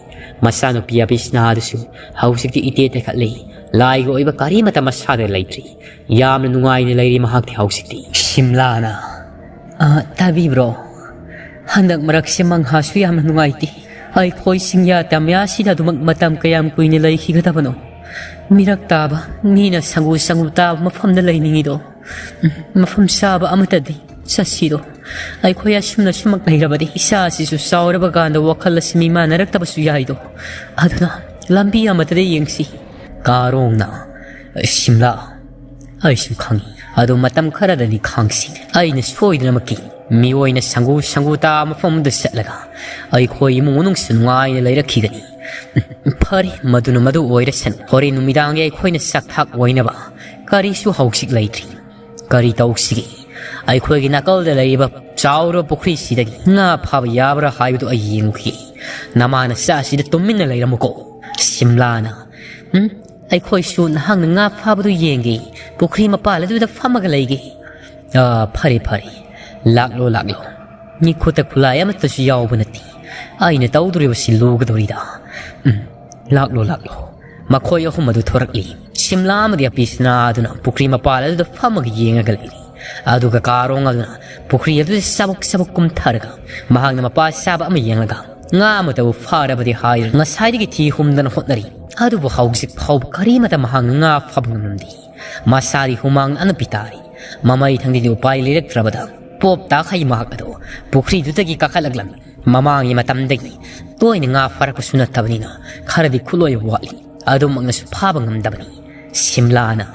ꯃꯆꯥꯅꯨꯄꯤ ꯑꯕꯤꯁꯅꯥ ꯑꯗꯨꯁꯨ ꯍꯧꯖꯤꯛꯇꯤ ꯏꯇꯦ ꯇꯦꯈꯠꯂꯤ꯫ ꯂꯥꯏꯒꯤ ꯑꯣꯏꯕ ꯀꯔꯤꯃꯠꯇ ꯃꯁꯥꯗ ꯂꯩꯇ꯭ꯔꯤ꯫ ꯌꯥꯝꯅ ꯅꯨꯡꯉꯥꯏꯅ ꯂꯩꯔꯤ ꯃꯍꯥꯛꯇꯤ ꯍꯧꯖꯤꯛꯇꯤ꯫ ꯁꯤꯝꯂꯥꯅ, "ꯑ, ꯇꯥꯕꯤꯕ꯭ꯔꯣ? ꯍꯟꯗꯛ ꯃꯔꯛꯁꯦ ꯃꯪꯍꯥꯁꯨ ꯌꯥꯝꯅ ꯅꯨꯡꯉꯥꯏꯇꯦ꯫ ꯑꯩꯈꯣꯏ ꯆꯤꯡꯌꯥ ꯇꯝꯌꯥꯁꯤꯗ ꯑꯗꯨꯃꯛ ꯃꯇꯝ ꯀꯌꯥꯝ ꯀꯨꯏꯅ ꯂꯩꯈꯤꯒꯗꯕꯅꯣ? ꯃꯤꯔꯛ ꯇꯥꯕ, ꯃꯤꯅ ꯁꯪꯒꯨ ꯁꯪꯒꯨ ꯇꯥꯕ ꯃꯐꯝꯗ ꯂꯩꯅꯤꯡꯉꯤꯗꯣ꯫ ꯎꯝ, ꯃꯐꯝ ꯆꯥꯕ ꯑꯃꯠꯇꯗꯤ ꯆꯠꯁꯤꯗꯣ꯫ ꯑꯩꯈꯣꯏ ꯑꯁꯨꯝꯅ ꯁꯨꯝꯃꯛ ꯂꯩꯔꯕꯗꯤ ꯏꯆꯥ ꯑꯁꯤꯁꯨ ꯆꯥꯎꯔꯕ ꯀꯥꯟꯗ ꯋꯥꯈꯜ ꯑꯁꯤ ꯃꯤꯃꯥꯟꯅꯔꯛꯇꯕꯁꯨ ꯌꯥꯏꯗꯣ꯫ ꯑꯗꯨꯅ ꯂꯝꯕꯤ ꯑꯃꯠꯇꯗ ꯌꯦꯡꯁꯤ꯫" ꯀꯥꯔꯣꯡꯅ, "ꯁꯤꯝꯂꯥ, ꯑꯩꯁꯨ ꯈꯪꯏ꯫ ꯑꯗꯨ ꯃꯇꯝ ꯈꯔꯗꯗꯤ ꯈꯥꯡꯁꯤ꯫ ꯑꯩꯅ ꯁꯣꯏꯗꯅꯃꯛꯀꯤ ꯃꯤꯑꯣꯏꯅ ꯁꯪꯒꯨ ꯁꯪꯒꯨ ꯇꯥꯕ ꯃꯐꯝꯗ ꯆꯠꯂꯒ ꯑꯩꯈꯣꯏ ꯏꯃꯨꯡ ꯃꯅꯨꯡꯁꯨ ꯅꯨꯡꯉꯥꯏꯅ ꯂꯩꯔꯛꯈꯤꯒꯅꯤ꯫ ꯐꯔꯦ, ꯃꯗꯨꯅ ꯃꯗꯨ ꯑꯣꯏꯔꯁꯅꯨ꯫ ꯍꯣꯔꯦꯟ ꯅꯨꯃꯤꯗꯥꯡꯒꯤ ꯑꯩꯈꯣꯏꯅ ꯆꯥꯛ ꯊꯥꯛ ꯑꯣꯏꯅꯕ ꯀꯔꯤꯁꯨ ꯍꯧꯖꯤꯛ ꯂꯩꯇ꯭ꯔꯤ꯫ ꯀꯔꯤ ꯇꯧꯁꯤꯒꯦ? ꯑꯩꯈꯣꯏꯒꯤ ꯅꯥꯀꯜꯗ ꯂꯩꯔꯤꯕ ꯆꯥꯎꯔꯕ ꯄꯨꯈ꯭ꯔꯤꯁꯤꯗꯒꯤ ꯉꯥ ꯐꯥꯕ ꯌꯥꯕ꯭ꯔꯥ ꯍꯥꯏꯕꯗꯨ ꯑꯩ ꯌꯦꯡꯉꯨꯈꯤ꯫ ꯅꯃꯥ ꯅꯆꯥꯁꯤꯗ ꯇꯨꯃꯤꯟꯅ ꯂꯩꯔꯝꯃꯨꯀꯣ꯫" ꯁꯤꯝꯂꯥꯅ, "ꯎꯝ, ꯑꯩꯈꯣꯏꯁꯨ ꯅꯍꯥꯛꯅ ꯉꯥ ꯐꯥꯕꯗꯨ ꯌꯦꯡꯒꯦ꯫ ꯄꯨꯈ꯭ꯔꯤ ꯃꯄꯥꯜ ꯑꯗꯨꯗ ꯐꯝꯃꯒ ꯂꯩꯒꯦ꯫" "ꯑꯥ, ꯐꯔꯦ, ꯐꯔꯦ꯫ ꯂꯥꯛꯂꯣ, ꯂꯥꯛꯂꯣ꯫ ꯃꯤꯈꯨꯠꯇ ꯈꯨꯠꯂꯥꯏ ꯑꯃꯠꯇꯁꯨ ꯌꯥꯎꯕ ꯅꯠꯇꯦ꯫ ꯑꯩꯅ ꯇꯧꯗꯣꯔꯤꯕꯁꯤ ꯂꯨꯒꯗꯧꯔꯤꯗ꯫ ꯎꯝ, ꯂꯥꯛꯂꯣ, ꯂꯥꯛꯂꯣ꯫" ꯃꯈꯣꯏ ꯑꯍꯨꯝ ꯑꯗꯨ ꯊꯣꯔꯛꯂꯤ꯫ ꯁꯤꯝꯂꯥ ꯑꯃꯗꯤ ꯑꯄꯤꯁꯅꯥ ꯑꯗꯨꯅ ꯄꯨꯈ꯭ꯔꯤ ꯃꯄꯥꯜ ꯑꯗꯨꯗ ꯐꯝꯃꯒ ꯌꯦꯡꯉꯒ ꯂꯩꯔꯤ꯫ ꯑꯗꯨꯒ ꯀꯥꯔꯣꯡ ꯑꯗꯨꯅ ꯄꯨꯈ꯭ꯔꯤ ꯑꯗꯨꯗ ꯆꯕꯛ ꯆꯕꯛ ꯀꯨꯝꯊꯔꯒ ꯃꯍꯥꯛꯅ ꯃꯄꯥ ꯆꯥꯕ ꯑꯃ ꯌꯦꯡꯂꯒ ꯉꯥ ꯑꯃꯇꯕꯨ ꯐꯥꯔꯕꯗꯤ ꯍꯥꯏꯗꯨꯅ ꯉꯁꯥꯏꯗꯒꯤ ꯊꯤ ꯍꯨꯝꯗꯅ ꯍꯣꯠꯅꯔꯤ꯫ ꯑꯗꯨꯕꯨ ꯍꯧꯖꯤꯛ ꯐꯥꯎꯕ ꯀꯔꯤꯃꯇ ꯃꯍꯥꯛꯅ ꯉꯥ ꯐꯥꯕ ꯉꯝꯂꯝꯗꯦ꯫ ꯃꯁꯥꯗꯤ ꯍꯨꯃꯥꯡꯅ ꯑꯅꯞꯄꯤ ꯇꯥꯔꯤ꯫ ꯃꯃꯩ ꯊꯪꯗꯗꯤ ꯎꯄꯥꯏ ꯂꯩꯔꯛꯇ꯭ꯔꯕꯗ ꯄꯣꯞ ꯇꯥꯈꯩ ꯃꯍꯥꯛ ꯑꯗꯨ ꯄꯨꯈ꯭ꯔꯤꯗꯨꯗꯒꯤ ꯀꯥꯈꯠꯂꯛꯂꯝꯃꯤ꯫ ꯃꯃꯥꯡꯒꯤ ꯃꯇꯝꯗꯒꯤ ꯇꯣꯏꯅ ꯉꯥ ꯐꯥꯔꯛꯄꯁꯨ ꯅꯠꯇꯕꯅꯤꯅ ꯈꯔꯗꯤ ꯈꯨꯠꯂꯣꯏꯕ ꯋꯥꯠꯂꯤ꯫ ꯑꯗꯨꯃꯛꯅꯁꯨ ꯐꯥꯕ ꯉꯝꯗꯕꯅꯤ꯫ ꯁꯤꯝꯂꯥꯅ,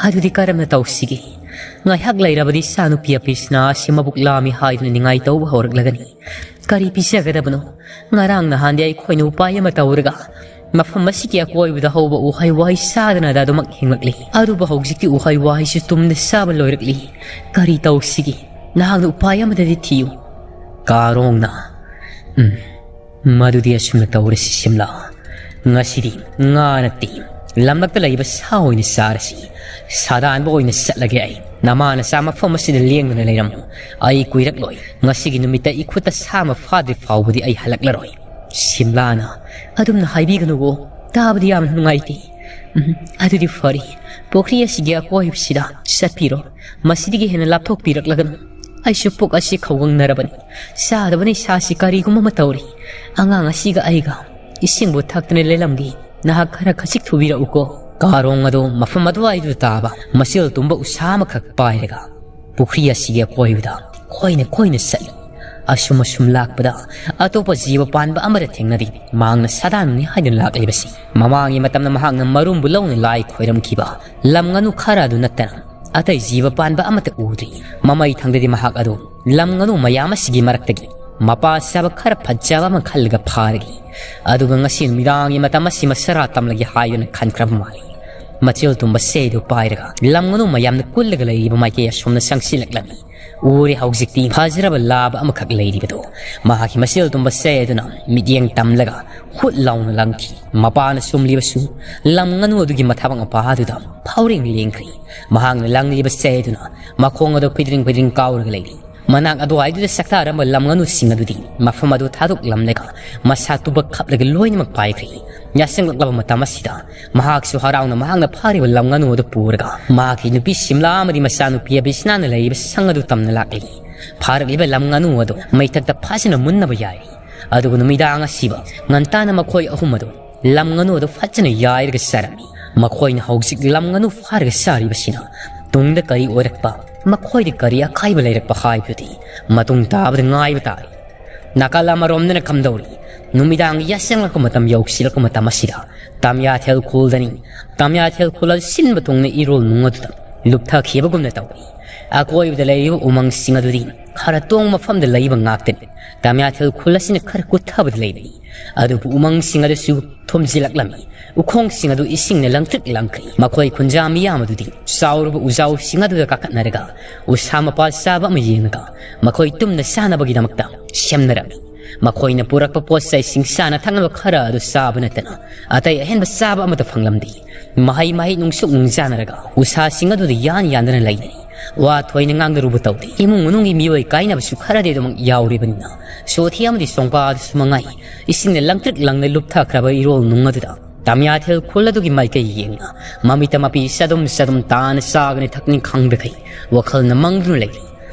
"ꯑꯗꯨꯗꯤ ꯀꯔꯝꯅ ꯇꯧꯁꯤꯒꯦ? ꯉꯥꯏꯍꯥꯛ ꯂꯩꯔꯕꯗꯤ ꯏꯆꯥꯅꯨꯄꯤ ꯑꯄꯤꯁꯅꯥ ꯑꯁꯤ ꯃꯕꯨꯛ ꯂꯥꯝꯃꯤ ꯍꯥꯏꯗꯨꯅ ꯅꯤꯡꯉꯥꯏ ꯇꯧꯕ ꯍꯧꯔꯛꯂꯒꯅꯤ꯫ ꯀꯔꯤ ꯄꯤꯖꯒꯗꯕꯅꯣ? ꯉꯔꯥꯡ ꯅꯍꯥꯟꯗꯤ ꯑꯩꯈꯣꯏꯅ ꯎꯄꯥꯏ ꯑꯃ ꯇꯧꯔꯒ ꯃꯐꯝ ꯑꯁꯤꯒꯤ ꯑꯀꯣꯏꯕꯗ ꯍꯧꯕ ꯎꯍꯩ ꯋꯥꯍꯩ ꯆꯥꯗꯅꯗ ꯑꯗꯨꯃꯛ ꯍꯤꯡꯂꯛꯂꯤ꯫ ꯑꯗꯨꯕꯨ ꯍꯧꯖꯤꯛꯇꯤ ꯎꯍꯩ ꯋꯥꯍꯩꯁꯨ ꯇꯨꯝꯗ ꯆꯥꯕ ꯂꯣꯏꯔꯛꯂꯤ꯫ ꯀꯔꯤ ꯇꯧꯁꯤꯒꯦ? ꯅꯍꯥꯛꯅ ꯎꯄꯥꯏ ꯑꯃꯗꯗꯤ ꯊꯤꯌꯨ꯫" ꯀꯥꯔꯣꯡꯅ, "ꯎꯝ, ꯃꯗꯨꯗꯤ ꯑꯁꯨꯝꯅ ꯇꯧꯔꯁꯤ ꯁꯤꯝꯂꯥ꯫ ꯉꯁꯤꯗꯤ ꯉꯥ ꯅꯠꯇꯦ, ꯂꯝꯂꯛꯇ ꯂꯩꯕ ꯁꯥ ꯑꯣꯏꯅ ꯆꯥꯔꯁꯤ꯫ ꯁꯥꯗꯥꯟꯕ ꯑꯣꯏꯅ ꯆꯠꯂꯒꯦ ꯑꯩ꯫ ꯅꯃꯥ ꯅꯆꯥ ꯃꯐꯝ ꯑꯁꯤꯗ ꯂꯦꯡꯗꯨꯅ ꯂꯩꯔꯝꯃꯨ꯫ ꯑꯩ ꯀꯨꯏꯔꯛꯂꯣꯏ꯫ ꯉꯁꯤꯒꯤ ꯅꯨꯃꯤꯠꯇ ꯏꯈꯨꯠꯇ ꯁꯥ ꯑꯃ ꯐꯥꯗ꯭ꯔꯤ ꯐꯥꯎꯕꯗꯤ ꯑꯩ ꯍꯜꯂꯛꯂꯔꯣꯏ꯫" ꯁꯤꯝꯂꯥꯅ, "ꯑꯗꯨꯝꯅ ꯍꯥꯏꯕꯤꯒꯅꯨꯋꯣ, ꯇꯥꯕꯗꯤ ꯌꯥꯝꯅ ꯅꯨꯡꯉꯥꯏꯇꯦ꯫ ꯎꯝ, ꯑꯗꯨꯗꯤ ꯐꯔꯦ, ꯄꯨꯈ꯭ꯔꯤ ꯑꯁꯤꯒꯤ ꯑꯀꯣꯏꯕꯁꯤꯗ ꯆꯠꯄꯤꯔꯣ꯫ ꯃꯁꯤꯗꯒꯤ ꯍꯦꯟꯅ ꯂꯥꯞꯊꯣꯛꯄꯤꯔꯛꯂꯒꯅꯨ꯫ ꯑꯩꯁꯨ ꯄꯨꯛ ꯑꯁꯤ ꯈꯧꯒꯪꯅꯔꯕꯅꯤ꯫ ꯆꯥꯗꯕꯅ ꯏꯁꯥꯁꯤ ꯀꯔꯤꯒꯨꯝ ꯑꯃ ꯇꯧꯔꯤ꯫ ꯑꯉꯥꯡ ꯑꯁꯤꯒ ꯑꯩꯒ ꯏꯁꯤꯡꯕꯨ ꯊꯛꯇꯨꯅ ꯂꯩꯂꯝꯒꯦ꯫ ꯅꯍꯥꯛ ꯈꯔ ꯈꯖꯤꯛ ꯊꯨꯕꯤꯔꯛꯎꯀꯣ꯫" ꯀꯥꯔꯣꯡ ꯑꯗꯨ ꯃꯐꯝ ꯑꯗꯨꯋꯥꯏꯗꯨꯗ ꯇꯥꯕ ꯃꯆꯤꯜ ꯇꯨꯝꯕ ꯎꯁꯥ ꯑꯃꯈꯛ ꯄꯥꯏꯔꯒ ꯄꯨꯈ꯭ꯔꯤ ꯑꯁꯤꯒꯤ ꯑꯀꯣꯏꯕꯗ ꯀꯣꯏꯅ ꯀꯣꯏꯅ ꯆꯠꯂꯤ꯫ ꯑꯁꯨꯝ ꯑꯁꯨꯝ ꯂꯥꯛꯄꯗ ꯑꯇꯣꯞꯄ ꯖꯤꯕ ꯄꯥꯟꯕ ꯑꯃꯗ ꯊꯦꯡꯅꯔꯤ꯫ ꯃꯍꯥꯛꯅ ꯁꯥꯗꯥꯟꯅꯤ ꯍꯥꯏꯗꯨꯅ ꯂꯥꯛꯂꯤꯕꯁꯤ꯫ ꯃꯃꯥꯡꯒꯤ ꯃꯇꯝꯗ ꯃꯍꯥꯛꯅ ꯃꯔꯨꯝꯕꯨ ꯂꯧꯅ ꯂꯥꯏ ꯈꯣꯏꯔꯝꯈꯤꯕ ꯂꯝ ꯉꯥꯅꯨ ꯈꯔ ꯑꯗꯨ ꯅꯠꯇꯅ ꯑꯇꯩ ꯖꯤꯕ ꯄꯥꯟꯕ ꯑꯃꯠꯇ ꯎꯗ꯭ꯔꯤ꯫ ꯃꯃꯩ ꯊꯪꯗꯗꯤ ꯃꯍꯥꯛ ꯑꯗꯨ ꯂꯝ ꯉꯥꯅꯨ ꯃꯌꯥꯝ ꯑꯁꯤꯒꯤ ꯃꯔꯛꯇꯒꯤ ꯃꯄꯥ ꯆꯥꯕ ꯈꯔ ꯐꯖꯕ ꯑꯃ ꯈꯜꯂꯒ ꯐꯥꯔꯒꯦ꯫ ꯑꯗꯨꯒ ꯉꯁꯤ ꯅꯨꯃꯤꯗꯥꯡꯒꯤ ꯃꯇꯝ ꯑꯁꯤ ꯃꯁꯔꯥ ꯇꯝꯂꯒꯦ ꯍꯥꯏꯗꯨꯅ ꯈꯟꯈ꯭ꯔꯕ ꯃꯥꯜꯂꯤ꯫ ꯃꯆꯤꯜ ꯇꯨꯝꯕ ꯆꯩꯗꯨ ꯄꯥꯏꯔꯒ ꯂꯝ ꯉꯥꯅꯨ ꯃꯌꯥꯝꯅ ꯀꯨꯜꯂꯒ ꯂꯩꯔꯤꯕ ꯃꯥꯏꯀꯩ ꯑꯁꯣꯝꯗ ꯆꯪꯁꯤꯜꯂꯛꯂꯝꯃꯤ꯫ ꯎꯔꯦ ꯍꯧꯖꯤꯛꯇꯤ ꯐꯖꯔꯕ ꯂꯥꯕ ꯑꯃꯈꯛ ꯂꯩꯔꯤꯕꯗꯨ꯫ ꯃꯍꯥꯛꯀꯤ ꯃꯆꯤꯜ ꯇꯨꯝꯕ ꯆꯩ ꯑꯗꯨꯅ ꯃꯤꯠꯌꯦꯡ ꯇꯝꯂꯒ ꯍꯨꯠ ꯂꯥꯎꯅ ꯂꯪꯈꯤ꯫ ꯃꯄꯥꯅ ꯆꯨꯝꯂꯤꯕꯁꯨ ꯂꯝ ꯉꯥꯅꯨ ꯑꯗꯨꯒꯤ ꯃꯊꯥꯕꯛ ꯃꯄꯥ ꯑꯗꯨꯗ ꯐꯥꯎꯔꯦꯡ ꯂꯦꯡꯈ꯭ꯔꯤ꯫ ꯃꯍꯥꯛꯅ ꯂꯪꯂꯤꯕ ꯆꯩ ꯑꯗꯨꯅ ꯃꯈꯣꯡ ꯑꯗꯨ ꯐꯤꯗ꯭ꯔꯤꯡ ꯐꯤꯗ꯭ꯔꯤꯡ ꯀꯥꯎꯔꯒ ꯂꯩꯔꯤ꯫ ꯃꯅꯥꯛ ꯑꯗꯨꯋꯥꯏꯗꯨꯗ ꯆꯥꯛꯇꯥꯔꯝꯕ ꯂꯝ ꯉꯥꯅꯨꯁꯤꯡ ꯑꯗꯨꯗꯤ ꯃꯐꯝ ꯑꯗꯨ ꯊꯥꯗꯣꯛꯂꯝꯂꯒ ꯃꯁꯥ ꯇꯨꯕꯛ ꯈꯞꯂꯒ ꯂꯣꯏꯅꯃꯛ ꯄꯥꯏꯈ꯭ꯔꯦ꯫ ꯌꯥꯁꯪꯂꯛꯂꯕ ꯃꯇꯝ ꯑꯁꯤꯗ ꯃꯍꯥꯛꯁꯨ ꯍꯔꯥꯎꯅ ꯃꯍꯥꯛꯅ ꯐꯥꯔꯤꯕ ꯂꯝ ꯉꯥꯅꯨ ꯑꯗꯨ ꯄꯨꯔꯒ ꯃꯍꯥꯛꯀꯤ ꯅꯨꯄꯤ ꯁꯤꯝꯂꯥ ꯑꯃꯗꯤ ꯃꯆꯥꯅꯨꯄꯤ ꯑꯕꯤꯁꯅꯥꯅ ꯂꯩꯔꯤꯕ ꯁꯪ ꯑꯗꯨ ꯇꯝꯅ ꯂꯥꯛꯂꯤ꯫ ꯐꯥꯔꯛꯂꯤꯕ ꯂꯝ ꯉꯥꯅꯨ ꯑꯗꯨ ꯃꯩꯊꯛꯇ ꯐꯖꯅ ꯃꯨꯟꯅꯕ ꯌꯥꯏꯔꯤ꯫ ꯑꯗꯨꯒ ꯅꯨꯃꯤꯗꯥꯡ ꯑꯁꯤꯕ ꯉꯟꯇꯥꯅ ꯃꯈꯣꯏ ꯑꯍꯨꯝ ꯑꯗꯨ ꯂꯝ ꯉꯥꯅꯨ ꯑꯗꯨ ꯐꯖꯅ ꯌꯥꯏꯔꯒ ꯆꯥꯔꯝꯃꯤ꯫ ꯃꯈꯣꯏꯅ ꯍꯧꯖꯤꯛ ꯂꯝ ꯉꯥꯅꯨ ꯐꯥꯔꯒ ꯆꯥꯔꯤꯕꯁꯤꯅ ꯇꯨꯡꯗ ꯀꯔꯤ ꯑꯣꯏꯔꯛꯄ, ꯃꯈꯣꯏꯗ ꯀꯔꯤ ꯑꯀꯥꯏꯕ ꯂꯩꯔꯛꯄ ꯍꯥꯏꯕꯗꯨꯗꯤ ꯃꯇꯨꯡ ꯇꯥꯕꯗ ꯉꯥꯏꯕ ꯇꯥꯔꯦ꯫ ꯅꯥꯀꯜ ꯑꯃꯔꯣꯝꯗꯅ ꯀꯝꯗꯧꯔꯤ? ꯅꯨꯃꯤꯗꯥꯡ ꯌꯥꯆꯪꯂꯛꯄ ꯃꯇꯝ ꯌꯧꯁꯤꯜꯂꯛꯄ ꯃꯇꯝ ꯑꯁꯤꯗ ꯇꯥꯃꯤꯌꯥꯊꯦꯜ ꯈꯨꯜꯗꯅꯤ꯫ ꯇꯥꯃꯤꯌꯥꯊꯦꯜ ꯈꯨꯜ ꯑꯗꯨ ꯁꯤꯟꯕ ꯊꯨꯡꯅ ꯏꯔꯣꯜ ꯅꯨꯡ ꯑꯗꯨꯗ ꯂꯨꯞꯊꯈꯤꯕꯒꯨꯝꯅ ꯇꯧꯏ꯫ ꯑꯀꯣꯏꯕꯗ ꯂꯩꯔꯤꯕ ꯎꯃꯪꯁꯤꯡ ꯑꯗꯨꯗꯤ ꯈꯔ ꯇꯣꯡꯕ ꯃꯐꯝꯗ ꯂꯩꯕ ꯉꯥꯛꯇꯅꯤ꯫ ꯇꯥꯃꯤꯌꯥꯊꯦꯜ ꯈꯨꯜ ꯑꯁꯤꯅ ꯈꯔ ꯀꯨꯠꯊꯕꯗ ꯂꯩꯕꯅꯤ꯫ ꯑꯗꯨꯕꯨ ꯎꯃꯪꯁꯤꯡ ꯑꯗꯨꯁꯨ ꯊꯨꯝꯖꯤꯜꯂꯛꯂꯝꯃꯤ꯫ ꯎꯈꯣꯡꯁꯤꯡ ꯑꯗꯨ ꯏꯁꯤꯡꯅ ꯂꯪꯇ꯭ꯔꯤꯛ ꯂꯪꯈ꯭ꯔꯦ꯫ ꯃꯈꯣꯏ ꯈꯨꯟꯖꯥ ꯃꯤꯌꯥꯝ ꯑꯗꯨꯗꯤ ꯆꯥꯎꯔꯕ ꯎꯖꯥꯎꯁꯤꯡ ꯑꯗꯨꯗ ꯀꯥꯈꯠꯅꯔꯒ ꯎꯁꯥ ꯃꯄꯥꯜ ꯆꯥꯕ ꯑꯃ ꯌꯦꯡꯉꯒ ꯃꯈꯣꯏ ꯇꯨꯝꯅ ꯆꯥꯅꯕꯒꯤꯗꯃꯛꯇ ꯁꯦꯝꯅꯔꯝꯃꯤ꯫ ꯃꯈꯣꯏꯅ ꯄꯨꯔꯛꯄ ꯄꯣꯠ ꯆꯩꯁꯤꯡ ꯆꯥꯅ ꯊꯛꯅꯕ ꯈꯔ ꯑꯗꯨ ꯆꯥꯕ ꯅꯠꯇꯅ ꯑꯇꯩ ꯑꯍꯦꯟꯕ ꯆꯥꯕ ꯑꯃꯠꯇ ꯐꯪꯂꯝꯗꯦ꯫ ꯃꯍꯩ ꯃꯍꯩ ꯅꯨꯡꯁꯨꯛ ꯅꯨꯡꯖꯥꯅꯔꯒ ꯎꯁꯥꯁꯤꯡ ꯑꯗꯨꯗ ꯌꯥꯟ ꯌꯥꯟꯗꯨꯅ ꯂꯩꯅꯩ꯫ ꯋꯥ ꯊꯣꯏꯅ ꯉꯥꯡꯗꯔꯨꯕ ꯇꯧꯗꯦ꯫ ꯏꯃꯨꯡ ꯃꯅꯨꯡꯒꯤ ꯃꯤꯑꯣꯏ ꯀꯥꯏꯅꯕꯁꯨ ꯈꯔꯗꯤ ꯑꯗꯨꯃꯛ ꯌꯥꯎꯔꯤꯕꯅꯤꯅ ꯁꯣꯊꯤ ꯑꯃꯗꯤ ꯁꯣꯡꯄꯥ ꯑꯗꯨꯁꯨ ꯃꯉꯥꯏ ꯏꯁꯤꯡꯅ ꯂꯪꯇ꯭ꯔꯤꯛ ꯂꯪꯅ ꯂꯨꯞꯊꯈ꯭ꯔꯕ ꯏꯔꯣꯜ ꯅꯨꯡ ꯑꯗꯨꯗ ꯇꯥꯃꯤꯌꯥꯊꯦꯜ ꯈꯨꯜ ꯑꯗꯨꯒꯤ ꯃꯥꯏꯀꯩ ꯌꯦꯡꯅ ꯃꯃꯤꯠꯇ ꯃꯄꯤ ꯆꯗꯨꯝ ꯆꯗꯨꯝ ꯇꯥꯅ ꯆꯥꯒꯅꯤ ꯊꯛꯅꯤ ꯈꯪꯗꯈꯩ ꯋꯥꯈꯜꯅ ꯃꯪꯗꯨꯅ ꯂꯩꯔꯤ꯫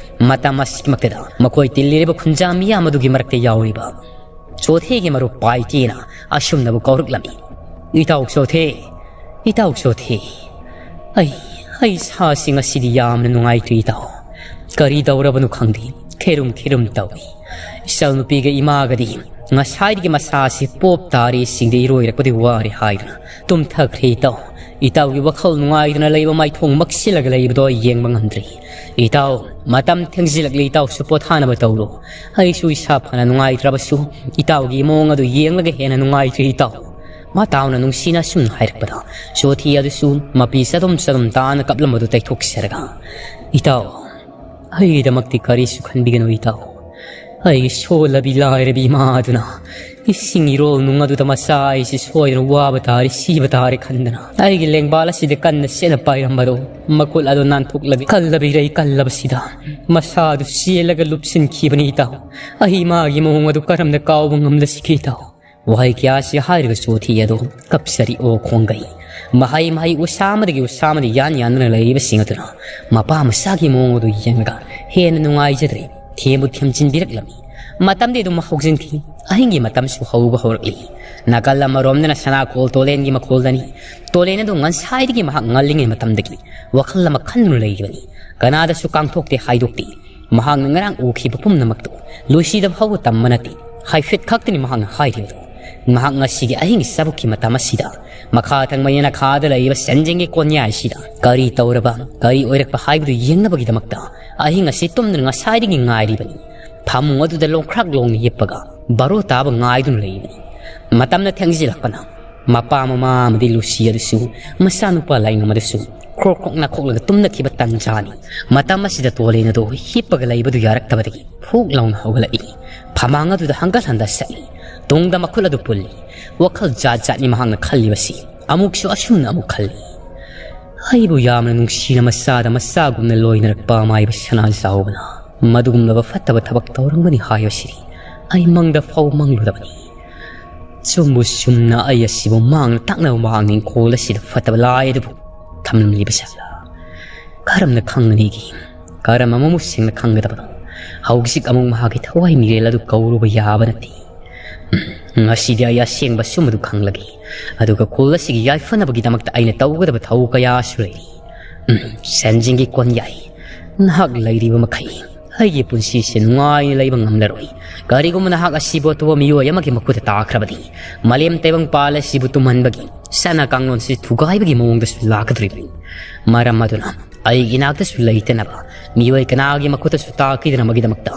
ꯃꯇꯝ ꯑꯁꯤꯃꯛꯇꯗ ꯃꯈꯣꯏ ꯇꯤꯜꯂꯤꯔꯤꯕ ꯈꯨꯟꯖꯥ ꯃꯤꯌꯥꯝ ꯑꯗꯨꯒꯤ ꯃꯔꯛꯇ ꯌꯥꯎꯔꯤꯕ ꯆꯣꯊꯦꯒꯤ ꯃꯔꯨꯞ ꯄꯥꯏꯇꯦꯅ ꯑꯁꯨꯝꯅꯕꯨ ꯀꯧꯔꯛꯂꯝꯃꯤ꯫ "ꯏꯇꯥꯎ ꯆꯣꯊꯦ, ꯏꯇꯥꯎ ꯆꯣꯊꯦ, ꯑꯩ, ꯑꯩ ꯁꯥꯁꯤ ꯉꯁꯤꯗꯤ ꯌꯥꯝꯅ ꯅꯨꯡꯉꯥꯏꯇ꯭ꯔꯦ ꯏꯇꯥꯎ꯫ ꯀꯔꯤ ꯇꯧꯔꯕꯅꯣ ꯈꯪꯗꯦ, ꯈꯦꯔꯨꯝ ꯈꯦꯔꯨꯝ ꯇꯧꯏ꯫ ꯏꯆꯜ ꯅꯨꯄꯤꯒ ꯏꯃꯥꯒꯗꯤ ꯉꯁꯥꯏꯗꯒꯤ ꯃꯁꯥꯁꯤ ꯄꯣꯞ ꯇꯥꯔꯦ, ꯏꯁꯤꯡꯗ ꯏꯔꯣꯏꯔꯛꯄꯗꯤ ꯋꯥꯔꯦ ꯍꯥꯏꯗꯨꯅ ꯇꯨꯝꯊꯈ꯭ꯔꯦ ꯏꯇꯥꯎ꯫ ꯏꯇꯥꯎꯒꯤ ꯋꯥꯈꯜ ꯅꯨꯡꯉꯥꯏꯗꯨꯅ ꯂꯩꯕ ꯃꯥꯏꯊꯣꯡ ꯃꯛꯁꯤꯜꯂꯒ ꯂꯩꯕꯗꯣ ꯑꯩ ꯌꯦꯡꯕ ꯉꯝꯗ꯭ꯔꯦ꯫ ꯏꯇꯥꯎ, ꯃꯇꯝ ꯊꯦꯡꯖꯤꯜꯂꯛꯂꯦ, ꯏꯇꯥꯎꯁꯨ ꯄꯣꯊꯥꯅꯕ ꯇꯧꯔꯣ꯫ ꯑꯩꯁꯨ ꯏꯁꯥ ꯐꯅ ꯅꯨꯡꯉꯥꯏꯇ꯭ꯔꯕꯁꯨ ꯏꯇꯥꯎꯒꯤ ꯃꯑꯣꯡ ꯑꯗꯨ ꯌꯦꯡꯂꯒ ꯍꯦꯟꯅ ꯅꯨꯡꯉꯥꯏꯇ꯭ꯔꯦ ꯏꯇꯥꯎ꯫" ꯃꯇꯥꯎꯅ ꯅꯨꯡꯁꯤꯅ ꯑꯁꯨꯝ ꯍꯥꯏꯔꯛꯄꯗ ꯆꯣꯊꯤ ꯑꯗꯨꯁꯨ ꯃꯄꯤ ꯆꯗꯨꯝ ꯆꯗꯨꯝ ꯇꯥꯅ ꯀꯞꯂꯝꯕꯗꯨ ꯇꯩꯊꯣꯛꯆꯔꯒ, "ꯏꯇꯥꯎ, ꯑꯩꯒꯤꯗꯃꯛꯇꯤ ꯀꯔꯤꯁꯨ ꯈꯟꯕꯤꯒꯅꯨ ꯏꯇꯥꯎ꯫ ꯑꯩꯒꯤ ꯁꯣꯜꯂꯕꯤ ꯂꯥꯏꯔꯕꯤ ꯏꯃꯥ ꯑꯗꯨꯅ ꯏꯁꯤꯡ ꯏꯔꯣꯜ ꯅꯨꯡ ꯑꯗꯨꯗ ꯃꯆꯥ ꯑꯩꯁꯤ ꯁꯣꯏꯗꯅ ꯋꯥꯕ ꯇꯥꯔꯦ, ꯁꯤꯕ ꯇꯥꯔꯦ ꯈꯟꯗꯅ ꯑꯩꯒꯤ ꯂꯦꯡꯕꯥꯜ ꯑꯁꯤꯗ ꯀꯟꯅ ꯁꯦꯠꯅ ꯄꯥꯏꯔꯝꯕꯗꯣ, ꯃꯈꯨꯠ ꯑꯗꯣ ꯅꯥꯟꯊꯣꯛꯂꯒ ꯀꯜꯂꯕ ꯏꯔꯩ ꯀꯜꯂꯕꯁꯤꯗ ꯃꯁꯥꯗꯨ ꯆꯦꯜꯂꯒ ꯂꯨꯞꯁꯤꯟꯈꯤꯕꯅꯤ ꯏꯇꯥꯎ꯫ ꯑꯩ ꯃꯥꯒꯤ ꯃꯑꯣꯡ ꯑꯗꯨ ꯀꯔꯝꯅ ꯀꯥꯎꯕ ꯉꯝꯂꯁꯤꯒꯦ ꯏꯇꯥꯎ? ꯋꯥꯍꯩ ꯀꯌꯥꯁꯤ ꯍꯥꯏꯔꯒ ꯆꯣꯊꯤ ꯑꯗꯣ ꯀꯞꯆꯔꯤ ꯑꯣ ꯈꯣꯡꯒꯩ꯫ ꯃꯍꯩ ꯃꯍꯩ ꯎꯁꯥ ꯑꯃꯗꯒꯤ ꯎꯁꯥ ꯑꯃꯗ ꯌꯥꯟ ꯌꯥꯟꯗꯨꯅ ꯂꯩꯔꯤꯕꯁꯤꯡ ꯑꯗꯨꯅ ꯃꯄꯥ ꯃꯆꯥꯒꯤ ꯃꯑꯣꯡ ꯑꯗꯨ ꯌꯦꯡꯂꯒ ꯍꯦꯟꯅ ꯅꯨꯡꯉꯥꯏꯖꯗ꯭ꯔꯦ꯫ ꯊꯦꯝꯕꯨ ꯊꯦꯝꯖꯤꯟꯕꯤꯔꯛꯂꯝꯃꯤ꯫ ꯃꯇꯝꯗꯤ ꯑꯗꯨꯝ ꯍꯧꯖꯤꯟꯈꯤ꯫ ꯑꯍꯤꯡꯒꯤ ꯃꯇꯝꯁꯨ ꯍꯧꯕ ꯍꯧꯔꯛꯂꯤ꯫ ꯅꯥꯀꯜ ꯑꯃꯔꯣꯝꯗꯅ ꯁꯅꯥꯀꯣꯜ ꯇꯣꯂꯦꯟꯒꯤ ꯃꯈꯣꯜꯗꯅꯤ꯫ ꯇꯣꯂꯦꯟ ꯑꯗꯨ ꯉꯟꯁꯥꯏꯗꯒꯤ ꯃꯍꯥꯛ ꯉꯜꯂꯤꯉꯩ ꯃꯇꯝꯗꯒꯤ ꯋꯥꯈꯜ ꯑꯃ ꯈꯟꯗꯨꯅ ꯂꯩꯔꯤꯕꯅꯤ꯫ ꯀꯅꯥꯗꯁꯨ ꯀꯥꯡꯊꯣꯛꯇꯦ ꯍꯥꯏꯗꯣꯛꯇꯦ꯫ ꯃꯍꯥꯛꯅ ꯉꯔꯥꯡ ꯎꯈꯤꯕ ꯄꯨꯝꯅꯃꯛꯇꯨ ꯂꯨꯁꯤꯗ ꯐꯥꯎꯕ ꯇꯝꯕ ꯅꯠꯇꯦ꯫ ꯍꯥꯏꯐꯦꯠ ꯈꯛꯇꯅꯤ ꯃꯍꯥꯛꯅ ꯍꯥꯏꯔꯤꯕꯗꯨ꯫ ꯃꯍꯥꯛ ꯉꯁꯤꯒꯤ ꯑꯍꯤꯡꯒꯤ ꯆꯥꯕꯨꯛꯀꯤ ꯃꯇꯝ ꯑꯁꯤꯗ ꯃꯈꯥ ꯊꯪꯕ ꯌꯦꯅꯈꯥꯗ ꯂꯩꯔꯤꯕ ꯁꯦꯟꯖꯦꯡꯒꯤ ꯀꯣꯟꯌꯥꯏꯁꯤꯗ ꯀꯔꯤ ꯇꯧꯔꯕ, ꯀꯔꯤ ꯑꯣꯏꯔꯛꯄ ꯍꯥꯏꯕꯗꯨ ꯌꯦꯡꯅꯕꯒꯤꯗꯃꯛꯇ ꯑꯍꯤꯡ ꯑꯁꯤ ꯇꯨꯝꯗꯅ ꯉꯁꯥꯏꯗꯒꯤ ꯉꯥꯏꯔꯤꯕꯅꯤ꯫ ꯐꯃꯨꯡ ꯑꯗꯨꯗ ꯂꯣꯡꯈ꯭ꯔꯥꯛ ꯂꯣꯡꯅ ꯍꯤꯞꯄꯒ ꯕꯥꯔꯣ ꯇꯥꯕ ꯉꯥꯏꯗꯨꯅ ꯂꯩꯔꯤꯕꯅꯤ꯫ ꯃꯇꯝꯅ ꯊꯦꯡꯖꯤꯜꯂꯛꯄꯅ ꯃꯄꯥ ꯃꯃꯥ ꯑꯃꯗꯤ ꯂꯨꯁꯤ ꯑꯗꯨꯁꯨ, ꯃꯆꯥꯅꯨꯄꯥ ꯂꯥꯏꯉꯝ ꯑꯗꯨꯁꯨ ꯈ꯭ꯔꯣꯛ ꯈ꯭ꯔꯣꯛ ꯅꯥꯈꯣꯛꯂꯒ ꯇꯨꯝꯅꯈꯤꯕ ꯇꯟꯖꯥꯅꯤ꯫ ꯃꯇꯝ ꯑꯁꯤꯗ ꯇꯣꯂꯦꯟ ꯑꯗꯨ ꯍꯤꯞꯄꯒ ꯂꯩꯕꯗꯨ ꯌꯥꯔꯛꯇꯕꯗꯒꯤ ꯐꯨꯛ ꯂꯥꯎꯅ ꯍꯧꯒꯠꯂꯛꯏ꯫ ꯐꯃꯥꯡ ꯑꯗꯨꯗ ꯍꯪꯒꯠ ꯍꯟꯗ ꯆꯠꯂꯤ꯫ ꯇꯨꯡꯗ ꯃꯈꯨꯠ ꯑꯗꯨ ꯄꯨꯜꯂꯤ꯫ ꯋꯥꯈꯜ ꯖꯥꯠ ꯖꯥꯠꯅꯤ ꯃꯍꯥꯛꯅ ꯈꯜꯂꯤꯕꯁꯤ꯫ ꯑꯃꯨꯛꯁꯨ ꯑꯁꯨꯝꯅ ꯑꯃꯨꯛ ꯈꯜꯂꯤ꯫ ꯑꯩꯕꯨ ꯌꯥꯝꯅ ꯅꯨꯡꯁꯤꯅ ꯃꯆꯥꯗ ꯃꯆꯥꯒꯨꯝꯅ ꯂꯣꯏꯅꯔꯛꯄ ꯑꯃꯥꯏꯕ ꯁꯅꯥ ꯆꯥꯎꯕꯅ ꯃꯗꯨꯒꯨꯝꯂꯕ ꯐꯠꯇꯕ ꯊꯕꯛ ꯇꯧꯔꯝꯒꯅꯤ ꯍꯥꯏꯕꯁꯤꯗꯤ ꯑꯩ ꯃꯪꯗ ꯐꯥꯎ ꯃꯪꯂꯨꯗꯕꯅꯤ꯫ ꯆꯨꯝꯕꯨ ꯆꯨꯝꯅ ꯑꯩ ꯑꯁꯤꯕꯨ ꯃꯥꯡꯅ ꯇꯥꯛꯅꯕ ꯃꯍꯥꯛꯅ ꯏꯪꯈꯣꯜ ꯑꯁꯤꯗ ꯐꯠꯇꯕ ꯂꯥꯏ ꯑꯗꯨꯕꯨ ꯊꯝꯂꯝꯂꯤꯕ ꯖꯥꯠꯂꯥ? ꯀꯔꯝꯅ ꯈꯪꯒꯅꯤꯒꯤ? ꯀꯔꯝ ꯑꯃꯃꯨꯛ ꯁꯦꯡꯅ ꯈꯪꯒꯗꯕꯅꯣ? ꯍꯧꯖꯤꯛ ꯑꯃꯨꯛ ꯃꯍꯥꯛꯀꯤ ꯊꯋꯥꯏ ꯃꯤꯔꯦꯜ ꯑꯗꯨ ꯀꯧꯔꯨꯕ ꯌꯥꯕ ꯅꯠꯇꯦ꯫ ꯎꯝ, ꯉꯁꯤꯗꯤ ꯑꯩ ꯑꯁꯦꯡꯕ ꯑꯆꯨꯝꯕꯗꯨ ꯈꯪꯂꯒꯦ꯫ ꯑꯗꯨꯒ ꯈꯨꯜ ꯑꯁꯤꯒꯤ ꯌꯥꯏꯐꯅꯕꯒꯤꯗꯃꯛꯇ ꯑꯩꯅ ꯇꯧꯒꯗꯕ ꯊꯧ ꯀꯌꯥꯁꯨ ꯂꯩꯔꯤ꯫ ꯎꯝ, ꯁꯦꯟꯖꯤꯡꯒꯤ ꯀꯣꯟꯌꯥꯏ, ꯅꯍꯥꯛ ꯂꯩꯔꯤꯕ ꯃꯈꯩ ꯑꯩꯒꯤ ꯄꯨꯟꯁꯤꯁꯦ ꯅꯨꯡꯉꯥꯏꯅ ꯂꯩꯕ ꯉꯝꯂꯔꯣꯏ꯫ ꯀꯔꯤꯒꯨꯝꯕ ꯅꯍꯥꯛ ꯑꯁꯤꯕꯨ ꯑꯇꯣꯞꯄ ꯃꯤꯑꯣꯏ ꯑꯃꯒꯤ ꯃꯈꯨꯠꯇ ꯇꯥꯈ꯭ꯔꯕꯗꯤ, ꯃꯥꯂꯦꯝ ꯇꯥꯏꯕꯪꯄꯥꯜ ꯑꯁꯤꯕꯨ ꯇꯨꯝꯍꯟꯕꯒꯤ ꯆꯠꯅ ꯀꯥꯡꯂꯣꯟꯁꯤ ꯊꯨꯒꯥꯏꯕꯒꯤ ꯃꯑꯣꯡꯗꯁꯨ ꯂꯥꯛꯀꯗꯧꯔꯤꯕꯅꯤ꯫ ꯃꯔꯝ ꯑꯗꯨꯅ ꯑꯩꯒꯤ ꯏꯅꯥꯛꯇꯁꯨ ꯂꯩꯇꯅꯕ, ꯃꯤꯑꯣꯏ ꯀꯅꯥꯒꯤ ꯃꯈꯨꯠꯇꯁꯨ ꯇꯥꯈꯤꯗꯅꯕꯒꯤꯗꯃꯛꯇ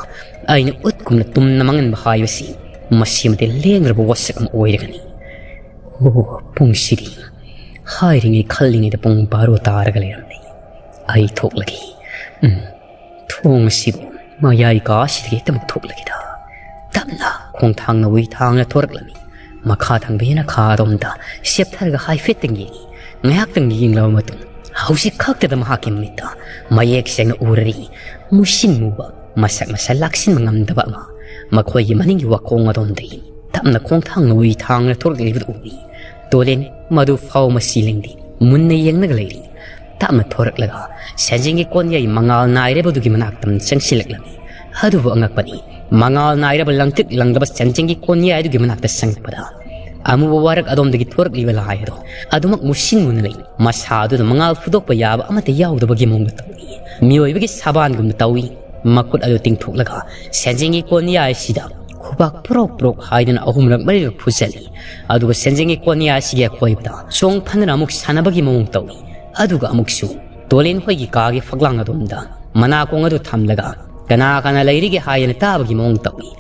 ꯑꯩꯅ ꯎꯠꯀꯨꯝꯅ ꯇꯨꯝꯅ ꯃꯥꯡꯍꯟꯕ ꯍꯥꯏꯕꯁꯤ ꯃꯁꯤꯃꯗꯤ ꯂꯦꯡꯗ꯭ꯔꯕ ꯋꯥꯁꯛ ꯑꯃ ꯑꯣꯏꯔꯒꯅꯤ꯫ ꯑꯣ, ꯄꯨꯡꯁꯤꯗꯤ ꯍꯥꯏꯔꯤꯉꯩ ꯈꯜꯂꯤꯉꯩꯗ ꯄꯨꯡ ꯕꯥꯔꯣ ꯇꯥꯔꯒ ꯂꯩꯔꯝꯂꯦ꯫ ꯑꯩ ꯊꯣꯛꯂꯒꯦ꯫ ꯎꯝ, ꯊꯣꯡ ꯑꯁꯤꯕꯨ ꯃꯌꯥꯏ ꯀꯥꯁꯤꯗꯒꯤ ꯍꯦꯛꯇꯃꯛ ꯊꯣꯛꯂꯒꯦꯗ꯫ ꯇꯞꯅ ꯈꯣꯡꯊꯥꯡ ꯅꯧꯏ ꯊꯥꯡꯅ ꯊꯣꯔꯛꯂꯝꯃꯤ꯫ ꯃꯈꯥ ꯊꯪꯕ ꯌꯦꯅꯈꯥ ꯑꯗꯣꯝꯗ ꯁꯦꯞꯊꯔꯒ ꯍꯥꯏꯐꯦꯠꯇꯪ ꯌꯦꯡꯉꯤ꯫ ꯉꯥꯏꯍꯥꯛꯇꯪ ꯌꯦꯡꯂꯕ ꯃꯇꯨꯡ ꯍꯧꯖꯤꯛ ꯈꯛꯇꯗ ꯃꯍꯥꯛꯀꯤ ꯃꯃꯤꯠꯇ ꯃꯌꯦꯛ ꯁꯦꯡꯅ ꯎꯔꯔꯤ꯫ ꯃꯨꯁꯤꯟ ꯃꯨꯕ, ꯃꯁꯛ ꯃꯁꯥ ꯂꯥꯛꯁꯤꯟꯕ ꯉꯝꯗꯕ ꯑꯃ ꯃꯈꯣꯏꯒꯤ ꯃꯅꯤꯡꯒꯤ ꯋꯥꯈꯣꯡ ꯑꯗꯣꯝꯗꯒꯤ ꯇꯞꯅ ꯈꯣꯡꯊꯥꯡ ꯅꯧꯏ ꯊꯥꯡꯅ ꯊꯣꯔꯛꯂꯤꯕꯗꯨ ꯎꯏ꯫ ꯇꯣꯂꯦꯟ ꯃꯗꯨ ꯐꯥꯎ ꯃꯁꯤ ꯂꯦꯡꯗꯦ꯫ ꯃꯨꯟꯅ ꯌꯦꯡꯂꯒ ꯂꯩꯔꯤ꯫ ꯇꯞꯅ ꯊꯣꯔꯛꯂꯒ ꯁꯦꯟꯖꯦꯡꯒꯤ ꯀꯣꯟꯌꯥꯏ ꯃꯉꯥꯜ ꯅꯥꯏꯔꯕꯗꯨꯒꯤ ꯃꯅꯥꯛꯇ ꯆꯪꯁꯤꯜꯂꯛꯂꯝꯃꯤ꯫ ꯑꯗꯨꯕꯨ ꯑꯉꯛꯄꯅꯤ, ꯃꯉꯥꯜ ꯅꯥꯏꯔꯕ ꯂꯪꯇ꯭ꯔꯤꯛ ꯂꯪꯂꯕ ꯁꯦꯟꯖꯦꯡꯒꯤ ꯀꯣꯟꯌꯥꯏ ꯑꯗꯨꯒꯤ ꯃꯅꯥꯛꯇ ꯆꯪꯂꯛꯄꯗ ꯑꯃꯨꯕ ꯋꯥꯔꯛ ꯑꯗꯣꯝꯗꯒꯤ ꯊꯣꯔꯛꯂꯤꯕ ꯂꯥꯏ ꯑꯗꯣ ꯑꯗꯨꯃꯛ ꯃꯨꯁꯤꯟ ꯃꯨꯅ ꯂꯩ꯫ ꯃꯁꯥ ꯑꯗꯨꯗ ꯃꯉꯥꯜ ꯐꯨꯗꯣꯛꯄ ꯌꯥꯕ ꯑꯃꯠꯇ ꯌꯥꯎꯗꯕꯒꯤ ꯃꯑꯣꯡꯗ ꯇꯧꯏ꯫ ꯃꯤꯑꯣꯏꯕꯒꯤ ꯁꯥꯕꯥꯟꯒꯨꯝꯅ ꯇꯧꯏ꯫ ꯃꯈꯨꯠ ꯑꯗꯨ ꯇꯤꯡꯊꯣꯛꯂꯒ ꯁꯦꯟꯖꯦꯡꯒꯤ ꯀꯣꯟꯌꯥꯏ ꯑꯁꯤꯗ ꯈꯨꯕꯥꯛ ꯄ꯭ꯔꯣꯛ ꯄ꯭ꯔꯣꯛ ꯍꯥꯏꯗꯨꯅ ꯑꯍꯨꯝꯂꯛ ꯃꯔꯤꯔꯛ ꯐꯨꯖꯜꯂꯤ꯫ ꯑꯗꯨꯒ ꯁꯦꯟꯖꯦꯡꯒꯤ ꯀꯣꯟꯌꯥꯏ ꯑꯁꯤꯒꯤ ꯑꯀꯣꯏꯕꯗ ꯆꯣꯡ ꯐꯟꯗꯨꯅ ꯑꯃꯨꯛ ꯁꯥꯟꯅꯕꯒꯤ ꯃꯑꯣꯡ ꯇꯧꯏ꯫ ꯑꯗꯨꯒ ꯑꯃꯨꯛꯁꯨ ꯇꯣꯂꯦꯟ ꯍꯣꯏꯒꯤ ꯀꯥꯒꯤ ꯐꯛꯂꯥꯡ ꯑꯗꯣꯝꯗ ꯃꯅꯥꯀꯣꯡ ꯑꯗꯨ ꯊꯝꯂꯒ ꯀꯅꯥ ꯀꯅꯥ ꯂꯩꯔꯤꯒꯦ ꯍꯥꯏꯗꯅ ꯇꯥꯕꯒꯤ ꯃꯑꯣꯡ ꯇꯧꯏ꯫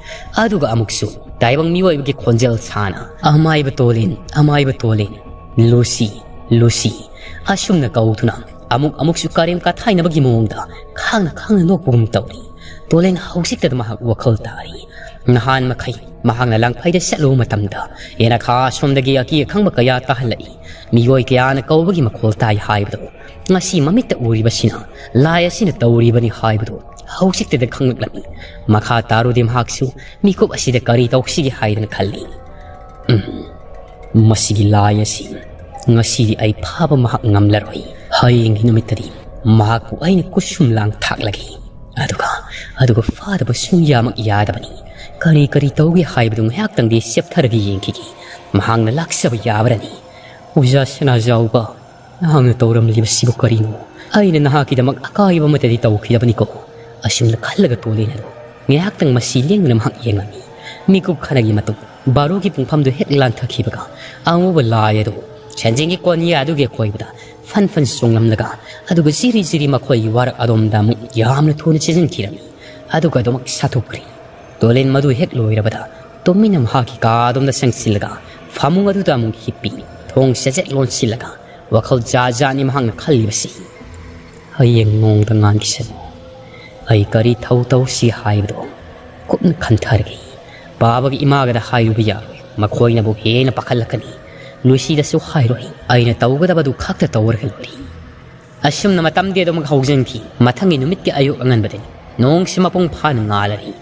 ꯑꯗꯨꯒ ꯑꯃꯨꯛꯁꯨ ꯇꯥꯏꯕꯪ ꯃꯤꯑꯣꯏꯕꯒꯤ ꯈꯣꯟꯖꯦꯜ ꯁꯥꯅ, "ꯑꯃꯥꯏꯕ ꯇꯣꯂꯦꯟ, ꯑꯃꯥꯏꯕ ꯇꯣꯂꯦꯟ, ꯂꯨꯁꯤ, ꯂꯨꯁꯤ" ꯑꯁꯨꯝꯅ ꯀꯧꯗꯨꯅ ꯑꯃꯨꯛ ꯑꯃꯨꯛꯁꯨ ꯀꯔꯦꯝ ꯀꯊꯥꯏꯅꯕꯒꯤ ꯃꯑꯣꯡꯗ ꯈꯥꯡꯅ ꯈꯥꯡꯅ ꯅꯣꯛꯄꯒꯨꯝ ꯇꯧꯔꯤ꯫ ꯇꯣꯂꯦꯟ ꯍꯧꯖꯤꯛꯇꯗ ꯃꯍꯥꯛ ꯋꯥꯈꯜ ꯇꯥꯔꯤ꯫ ꯅꯍꯥꯟ ꯃꯈꯩ ꯃꯍꯥꯛꯅ ꯂꯥꯡꯐꯩꯗ ꯆꯠꯂꯨꯕ ꯃꯇꯝꯗ ꯌꯦꯅꯈꯥ ꯑꯁꯣꯝꯗꯒꯤ ꯑꯀꯤ ꯑꯈꯪꯕ ꯀꯌꯥ ꯇꯥꯍꯜꯂꯛꯏ꯫ ꯃꯤꯑꯣꯏ ꯀꯌꯥꯅ ꯀꯧꯕꯒꯤ ꯃꯈꯣꯜ ꯇꯥꯏ ꯍꯥꯏꯕꯗꯨ ꯉꯁꯤ ꯃꯃꯤꯠꯇ ꯎꯔꯤꯕꯁꯤꯅ ꯂꯥꯏ ꯑꯁꯤꯅ ꯇꯧꯔꯤꯕꯅꯤ ꯍꯥꯏꯕꯗꯨ ꯍꯧꯖꯤꯛꯇꯗ ꯈꯪꯂꯛꯂꯝꯃꯤ꯫ ꯃꯈꯥ ꯇꯥꯔꯨꯗꯦ ꯃꯍꯥꯛꯁꯨ ꯃꯤꯀꯨꯞ ꯑꯁꯤꯗ ꯀꯔꯤ ꯇꯧꯁꯤꯒꯦ ꯍꯥꯏꯗꯅ ꯈꯜꯂꯤ꯫ ꯎꯝ, ꯃꯁꯤꯒꯤ ꯂꯥꯏ ꯑꯁꯤ ꯉꯁꯤꯗꯤ ꯑꯩ ꯐꯥꯕ ꯃꯍꯥꯛ ꯉꯝꯂꯔꯣꯏ꯫ ꯍꯌꯦꯡꯒꯤ ꯅꯨꯃꯤꯠꯇꯗꯤ ꯃꯍꯥꯛꯄꯨ ꯑꯩꯅ ꯀꯨꯁꯨꯝ ꯂꯥꯡ ꯊꯥꯛꯂꯒꯦ꯫ ꯑꯗꯨꯒ, ꯑꯗꯨꯒ ꯐꯥꯗꯕ ꯁꯨꯡꯌꯥꯃꯛ ꯌꯥꯗꯕꯅꯤ꯫ ꯀꯔꯤ ꯀꯔꯤ ꯇꯧꯒꯦ ꯍꯥꯏꯕꯗꯨ ꯉꯥꯏꯍꯥꯛꯇꯪꯗꯤ ꯆꯦꯞꯊꯔꯒ ꯌꯦꯡꯈꯤꯒꯦ꯫ ꯃꯍꯥꯛꯅ ꯂꯥꯛꯆꯕ ꯌꯥꯕ꯭ꯔꯅꯤ? ꯑꯣꯖꯥ ꯁꯅꯥꯖꯥꯎꯕ, ꯅꯍꯥꯛꯅ ꯇꯧꯔꯝꯂꯤꯕꯁꯤꯕꯨ ꯀꯔꯤꯅꯣ? ꯑꯩꯅ ꯅꯍꯥꯛꯀꯤꯗꯃꯛ ꯑꯀꯥꯏꯕ ꯑꯃꯠꯇꯗꯤ ꯇꯧꯈꯤꯗꯕꯅꯤꯀꯣ꯫ ꯑꯁꯨꯝꯅ ꯈꯜꯂꯒ ꯇꯣꯂꯦꯟ ꯑꯗꯨ ꯉꯥꯏꯍꯥꯛꯇꯪ ꯃꯁꯤ ꯂꯦꯡꯗꯅ ꯃꯍꯥꯛ ꯌꯦꯡꯂꯝꯃꯤ꯫ ꯃꯤꯀꯨꯞ ꯈꯔꯒꯤ ꯃꯇꯨꯡ ꯕꯥꯔꯣꯒꯤ ꯄꯨꯡꯐꯝꯗꯨ ꯍꯦꯛ ꯂꯥꯟꯊꯈꯤꯕꯒ ꯑꯉꯧꯕ ꯂꯥꯏ ꯑꯗꯨ ꯁꯦꯟꯖꯦꯡꯒꯤ ꯀꯣꯟꯌꯥ ꯑꯗꯨꯒꯤ ꯑꯀꯣꯏꯕꯗ ꯐꯟ ꯐꯟ ꯆꯣꯡꯂꯝꯂꯒ ꯑꯗꯨꯒ ꯖꯤꯔꯤ ꯖꯤꯔꯤ ꯃꯈꯣꯏꯒꯤ ꯋꯥꯔꯛ ꯑꯗꯣꯝꯗ ꯑꯃꯨꯛ ꯌꯥꯝꯅ ꯊꯨꯅ ꯆꯦꯟꯁꯤꯟꯈꯤꯔꯝꯃꯤ꯫ ꯑꯗꯨꯒ ꯑꯗꯨꯃꯛ ꯁꯥꯊꯣꯛꯈ꯭ꯔꯤ꯫ ꯇꯣꯂꯦꯟ ꯃꯗꯨ ꯍꯦꯛ ꯂꯣꯏꯔꯕꯗ ꯇꯨꯃꯤꯟꯅ ꯃꯍꯥꯛꯀꯤ ꯀꯥ ꯑꯗꯣꯝꯗ ꯆꯪꯁꯤꯜꯂꯒ ꯐꯃꯨꯡ ꯑꯗꯨꯗ ꯑꯃꯨꯛ ꯍꯤꯞꯄꯤ꯫ ꯊꯣꯡ ꯆꯦꯖꯦꯠ ꯂꯣꯟꯁꯤꯜꯂꯒ ꯋꯥꯈꯜ ꯖꯥꯠ ꯖꯥꯠꯅꯤ ꯃꯍꯥꯛꯅ ꯈꯜꯂꯤꯕꯁꯤ꯫ ꯍꯌꯦꯡ ꯅꯣꯡꯗ ꯉꯥꯟꯈꯤꯁꯅꯨ꯫ ꯑꯩ ꯀꯔꯤ ꯊꯧ ꯇꯧꯁꯤ ꯍꯥꯏꯕꯗꯨ ꯀꯨꯞꯅ ꯈꯟꯊꯔꯒꯦ꯫ ꯄꯥꯕꯒꯤ ꯏꯃꯥꯒꯗ ꯍꯥꯏꯔꯨꯕ ꯌꯥꯔꯣꯏ꯫ ꯃꯈꯣꯏꯅꯕꯨ ꯍꯦꯟꯅ ꯄꯥꯈꯠꯂꯛꯀꯅꯤ꯫ ꯂꯨꯁꯤꯗꯁꯨ ꯍꯥꯏꯔꯣꯏ꯫ ꯑꯩꯅ ꯇꯧꯒꯗꯕꯗꯨ ꯈꯛꯇ ꯇꯧꯔꯒ ꯂꯣꯏꯔꯦ꯫ ꯑꯁꯨꯝꯅ ꯃꯇꯝꯗꯤ ꯑꯗꯨꯃꯛ ꯍꯧꯖꯤꯟꯈꯤ꯫ ꯃꯊꯪꯒꯤ ꯅꯨꯃꯤꯠꯀꯤ ꯑꯌꯨꯛ ꯑꯉꯟꯕꯗꯅꯤ꯫ ꯅꯣꯡꯁꯤ ꯃꯄꯨꯡ ꯐꯥꯅ ꯉꯥꯜꯂꯔꯤ꯫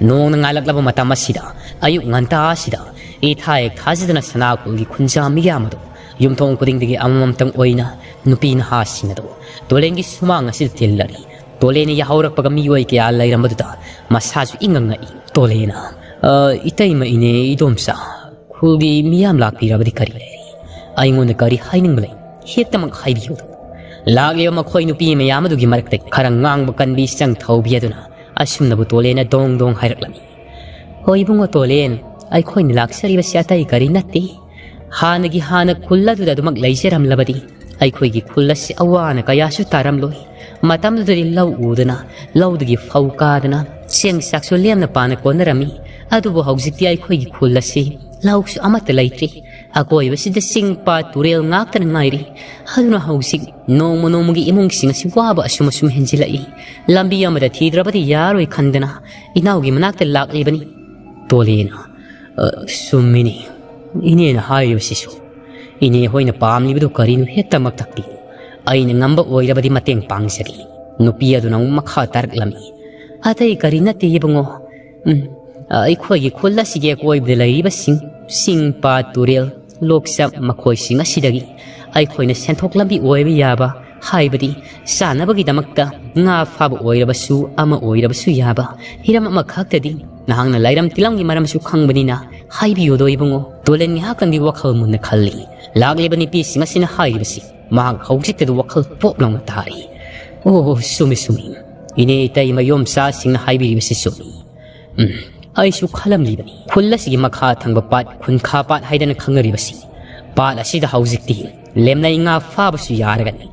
ꯅꯣꯡꯅ ꯉꯥꯜꯂꯛꯂꯕ ꯃꯇꯝ ꯑꯁꯤꯗ, ꯑꯌꯨꯛ ꯉꯟꯇꯥ ꯑꯁꯤꯗ, ꯏꯊꯥ ꯍꯦꯛ ꯊꯥꯖꯗꯅ ꯁꯅꯥ ꯈꯨꯜꯒꯤ ꯈꯨꯟꯖꯥ ꯃꯤꯌꯥꯝ ꯑꯗꯨ ꯌꯨꯝꯊꯣꯡ ꯈꯨꯗꯤꯡꯗꯒꯤ ꯑꯃꯃꯝꯇꯪ ꯑꯣꯏꯅ ꯅꯨꯄꯤ ꯅꯍꯥꯁꯤꯡ ꯑꯗꯨ ꯇꯣꯂꯦꯟꯒꯤ ꯁꯨꯃꯥꯡ ꯑꯁꯤꯗ ꯇꯤꯜꯂꯔꯤ꯫ ꯇꯣꯂꯦꯟꯅ ꯌꯥꯍꯧꯔꯛꯄꯒ ꯃꯤꯑꯣꯏ ꯀꯌꯥ ꯂꯩꯔꯝꯕꯗꯨꯗ ꯃꯁꯥꯁꯨ ꯏꯉꯛ ꯉꯛꯏ꯫ ꯇꯣꯂꯦꯟꯅ, "ꯑ, ꯏꯇꯩꯃ, ꯏꯅꯦ, ꯏꯗꯣꯝꯆꯥ, ꯈꯨꯜꯒꯤ ꯃꯤꯌꯥꯝ ꯂꯥꯛꯄꯤꯔꯕꯗꯤ ꯀꯔꯤ ꯂꯩꯔꯦ? ꯑꯩꯉꯣꯟꯗ ꯀꯔꯤ ꯍꯥꯏꯅꯤꯡꯕ ꯂꯩ? ꯍꯦꯛꯇꯃꯛ ꯍꯥꯏꯕꯤꯌꯨ꯫" ꯂꯥꯛꯂꯤꯕ ꯃꯈꯣꯏ ꯅꯨꯄꯤ ꯃꯌꯥꯝ ꯑꯗꯨꯒꯤ ꯃꯔꯛꯇꯒꯤ ꯈꯔ ꯉꯥꯡꯕ ꯀꯟꯕꯤ ꯆꯪ ꯊꯧꯕꯤ ꯑꯗꯨꯅ ꯑꯁꯨꯝꯅꯕꯨ ꯇꯣꯂꯦꯟꯅ ꯗꯣꯡ ꯗꯣꯡ ꯍꯥꯏꯔꯛꯂꯝꯃꯤ꯫ "ꯍꯣꯏ ꯏꯕꯨꯡꯉꯣ ꯇꯣꯂꯦꯟ, ꯑꯩꯈꯣꯏꯅ ꯂꯥꯛꯆꯔꯤꯕꯁꯤ ꯑꯇꯩ ꯀꯔꯤ ꯅꯠꯇꯦ꯫ ꯍꯥꯟꯅꯒꯤ ꯍꯥꯟꯅ ꯈꯨꯜ ꯑꯗꯨꯗ ꯑꯗꯨꯃꯛ ꯂꯩꯖꯔꯝꯂꯕꯗꯤ ꯑꯩꯈꯣꯏꯒꯤ ꯈꯨꯜ ꯑꯁꯤ ꯑꯋꯥ ꯑꯅꯥ ꯀꯌꯥꯁꯨ ꯇꯥꯔꯝꯂꯣꯏ꯫ ꯃꯇꯝꯗꯨꯗꯗꯤ ꯂꯧ ꯎꯗꯅ, ꯂꯧꯗꯒꯤ ꯐꯧ ꯀꯥꯗꯅ, ꯆꯦꯡ ꯆꯥꯛꯁꯨ ꯂꯦꯝꯅ ꯄꯥꯅ ꯀꯣꯟꯅꯔꯝꯃꯤ꯫ ꯑꯗꯨꯕꯨ ꯍꯧꯖꯤꯛꯇꯤ ꯑꯩꯈꯣꯏꯒꯤ ꯈꯨꯜ ꯑꯁꯤ ꯂꯧꯁꯨ ꯑꯃꯠꯇ ꯂꯩꯇ꯭ꯔꯦ꯫ ꯑꯀꯣꯏꯕꯁꯤꯗ ꯆꯤꯡ, ꯄꯥꯠ, ꯇꯨꯔꯦꯜ ꯉꯥꯛꯇꯅ ꯉꯥꯏꯔꯤ꯫ ꯑꯗꯨꯅ ꯍꯧꯖꯤꯛ ꯅꯣꯡꯃ ꯅꯣꯡꯃꯒꯤ ꯏꯃꯨꯡꯁꯤꯡ ꯑꯁꯤ ꯋꯥꯕ ꯑꯁꯨꯝ ꯑꯁꯨꯝ ꯍꯦꯟꯖꯤꯜꯂꯛꯏ꯫ ꯂꯝꯕꯤ ꯑꯃꯗ ꯊꯤꯗ꯭ꯔꯕꯗꯤ ꯌꯥꯔꯣꯏ ꯈꯟꯗꯅ ꯏꯅꯥꯎꯒꯤ ꯃꯅꯥꯛꯇ ꯂꯥꯛꯂꯤꯕꯅꯤ꯫" ꯇꯣꯂꯦꯅ, "ꯑ, ꯆꯨꯝꯃꯤꯅꯤ꯫ ꯏꯅꯦꯅ ꯍꯥꯏꯔꯤꯕꯁꯤꯁꯨ꯫ ꯏꯅꯦ ꯍꯣꯏꯅ ꯄꯥꯝꯂꯤꯕꯗꯨ ꯀꯔꯤꯅꯣ ꯍꯦꯛꯇꯃꯛ ꯇꯥꯛꯄꯤꯌꯨ꯫ ꯑꯩꯅ ꯉꯝꯕ ꯑꯣꯏꯔꯕꯗꯤ ꯃꯇꯦꯡ ꯄꯥꯡꯖꯒꯦ꯫" ꯅꯨꯄꯤ ꯑꯗꯨꯅ ꯑꯃꯨꯛ ꯃꯈꯥ ꯇꯥꯔꯛꯂꯝꯃꯤ꯫ "ꯑꯇꯩ ꯀꯔꯤ ꯅꯠꯇꯦ ꯏꯕꯨꯡꯉꯣ꯫ ꯎꯝ, ꯑꯩꯈꯣꯏꯒꯤ ꯈꯨꯜ ꯑꯁꯤꯒꯤ ꯑꯀꯣꯏꯕꯗ ꯂꯩꯔꯤꯕꯁꯤꯡ, ꯆꯤꯡ, ꯄꯥꯠ, ꯇꯨꯔꯦꯜ, ꯂꯣꯛꯆꯝ, ꯃꯈꯣꯏꯁꯤꯡ ꯑꯁꯤꯗꯒꯤ ꯑꯩꯈꯣꯏꯅ ꯁꯦꯟꯊꯣꯛ ꯂꯝꯕꯤ ꯑꯣꯏꯕ ꯌꯥꯕ, ꯍꯥꯏꯕꯗꯤ ꯆꯥꯅꯕꯒꯤꯗꯃꯛꯇ ꯉꯥ ꯐꯥꯕ ꯑꯣꯏꯔꯕꯁꯨ, ꯑꯃ ꯑꯣꯏꯔꯕꯁꯨ ꯌꯥꯕ ꯍꯤꯔꯝ ꯑꯃꯈꯛꯇꯗꯤ ꯅꯍꯥꯛꯅ ꯂꯥꯏꯔꯝ ꯇꯤꯂꯝꯒꯤ ꯃꯔꯝꯁꯨ ꯈꯪꯕꯅꯤꯅ ꯍꯥꯏꯕꯤꯌꯨꯗꯣ ꯏꯕꯨꯡꯉꯣ꯫" ꯇꯣꯂꯦꯟ ꯉꯥꯏꯍꯥꯛꯇꯪꯗꯤ ꯋꯥꯈꯜ ꯃꯨꯟꯅ ꯈꯜꯂꯤ꯫ ꯂꯥꯛꯂꯤꯕ ꯅꯨꯄꯤꯁꯤꯡ ꯑꯁꯤꯅ ꯍꯥꯏꯔꯤꯕꯁꯤ ꯃꯍꯥꯛ ꯍꯧꯖꯤꯛꯇꯗ ꯋꯥꯈꯜ ꯄꯣꯞ ꯂꯥꯎꯅ ꯇꯥꯔꯤ꯫ "ꯑꯣ, ꯆꯨꯝꯃꯤ, ꯆꯨꯝꯃꯤ꯫ ꯏꯅꯦ ꯏꯇꯩ ꯃꯌꯣꯝꯆꯥꯁꯤꯡꯅ ꯍꯥꯏꯕꯤꯔꯤꯕꯁꯤ ꯆꯨꯝꯃꯤ꯫ ꯎꯝ, ꯑꯩꯁꯨ ꯈꯜꯂꯝꯂꯤꯕꯅꯤ꯫ ꯈꯨꯜ ꯑꯁꯤꯒꯤ ꯃꯈꯥ ꯊꯪꯕ ꯄꯥꯠ, ꯈꯨꯟꯈꯥ ꯄꯥꯠ ꯍꯥꯏꯗꯅ ꯈꯪꯅꯔꯤꯕꯁꯤ, ꯄꯥꯠ ꯑꯁꯤꯗ ꯍꯧꯖꯤꯛꯇꯤ ꯂꯦꯝꯂꯩ ꯉꯥ ꯐꯥꯕꯁꯨ ꯌꯥꯔꯒꯅꯤ,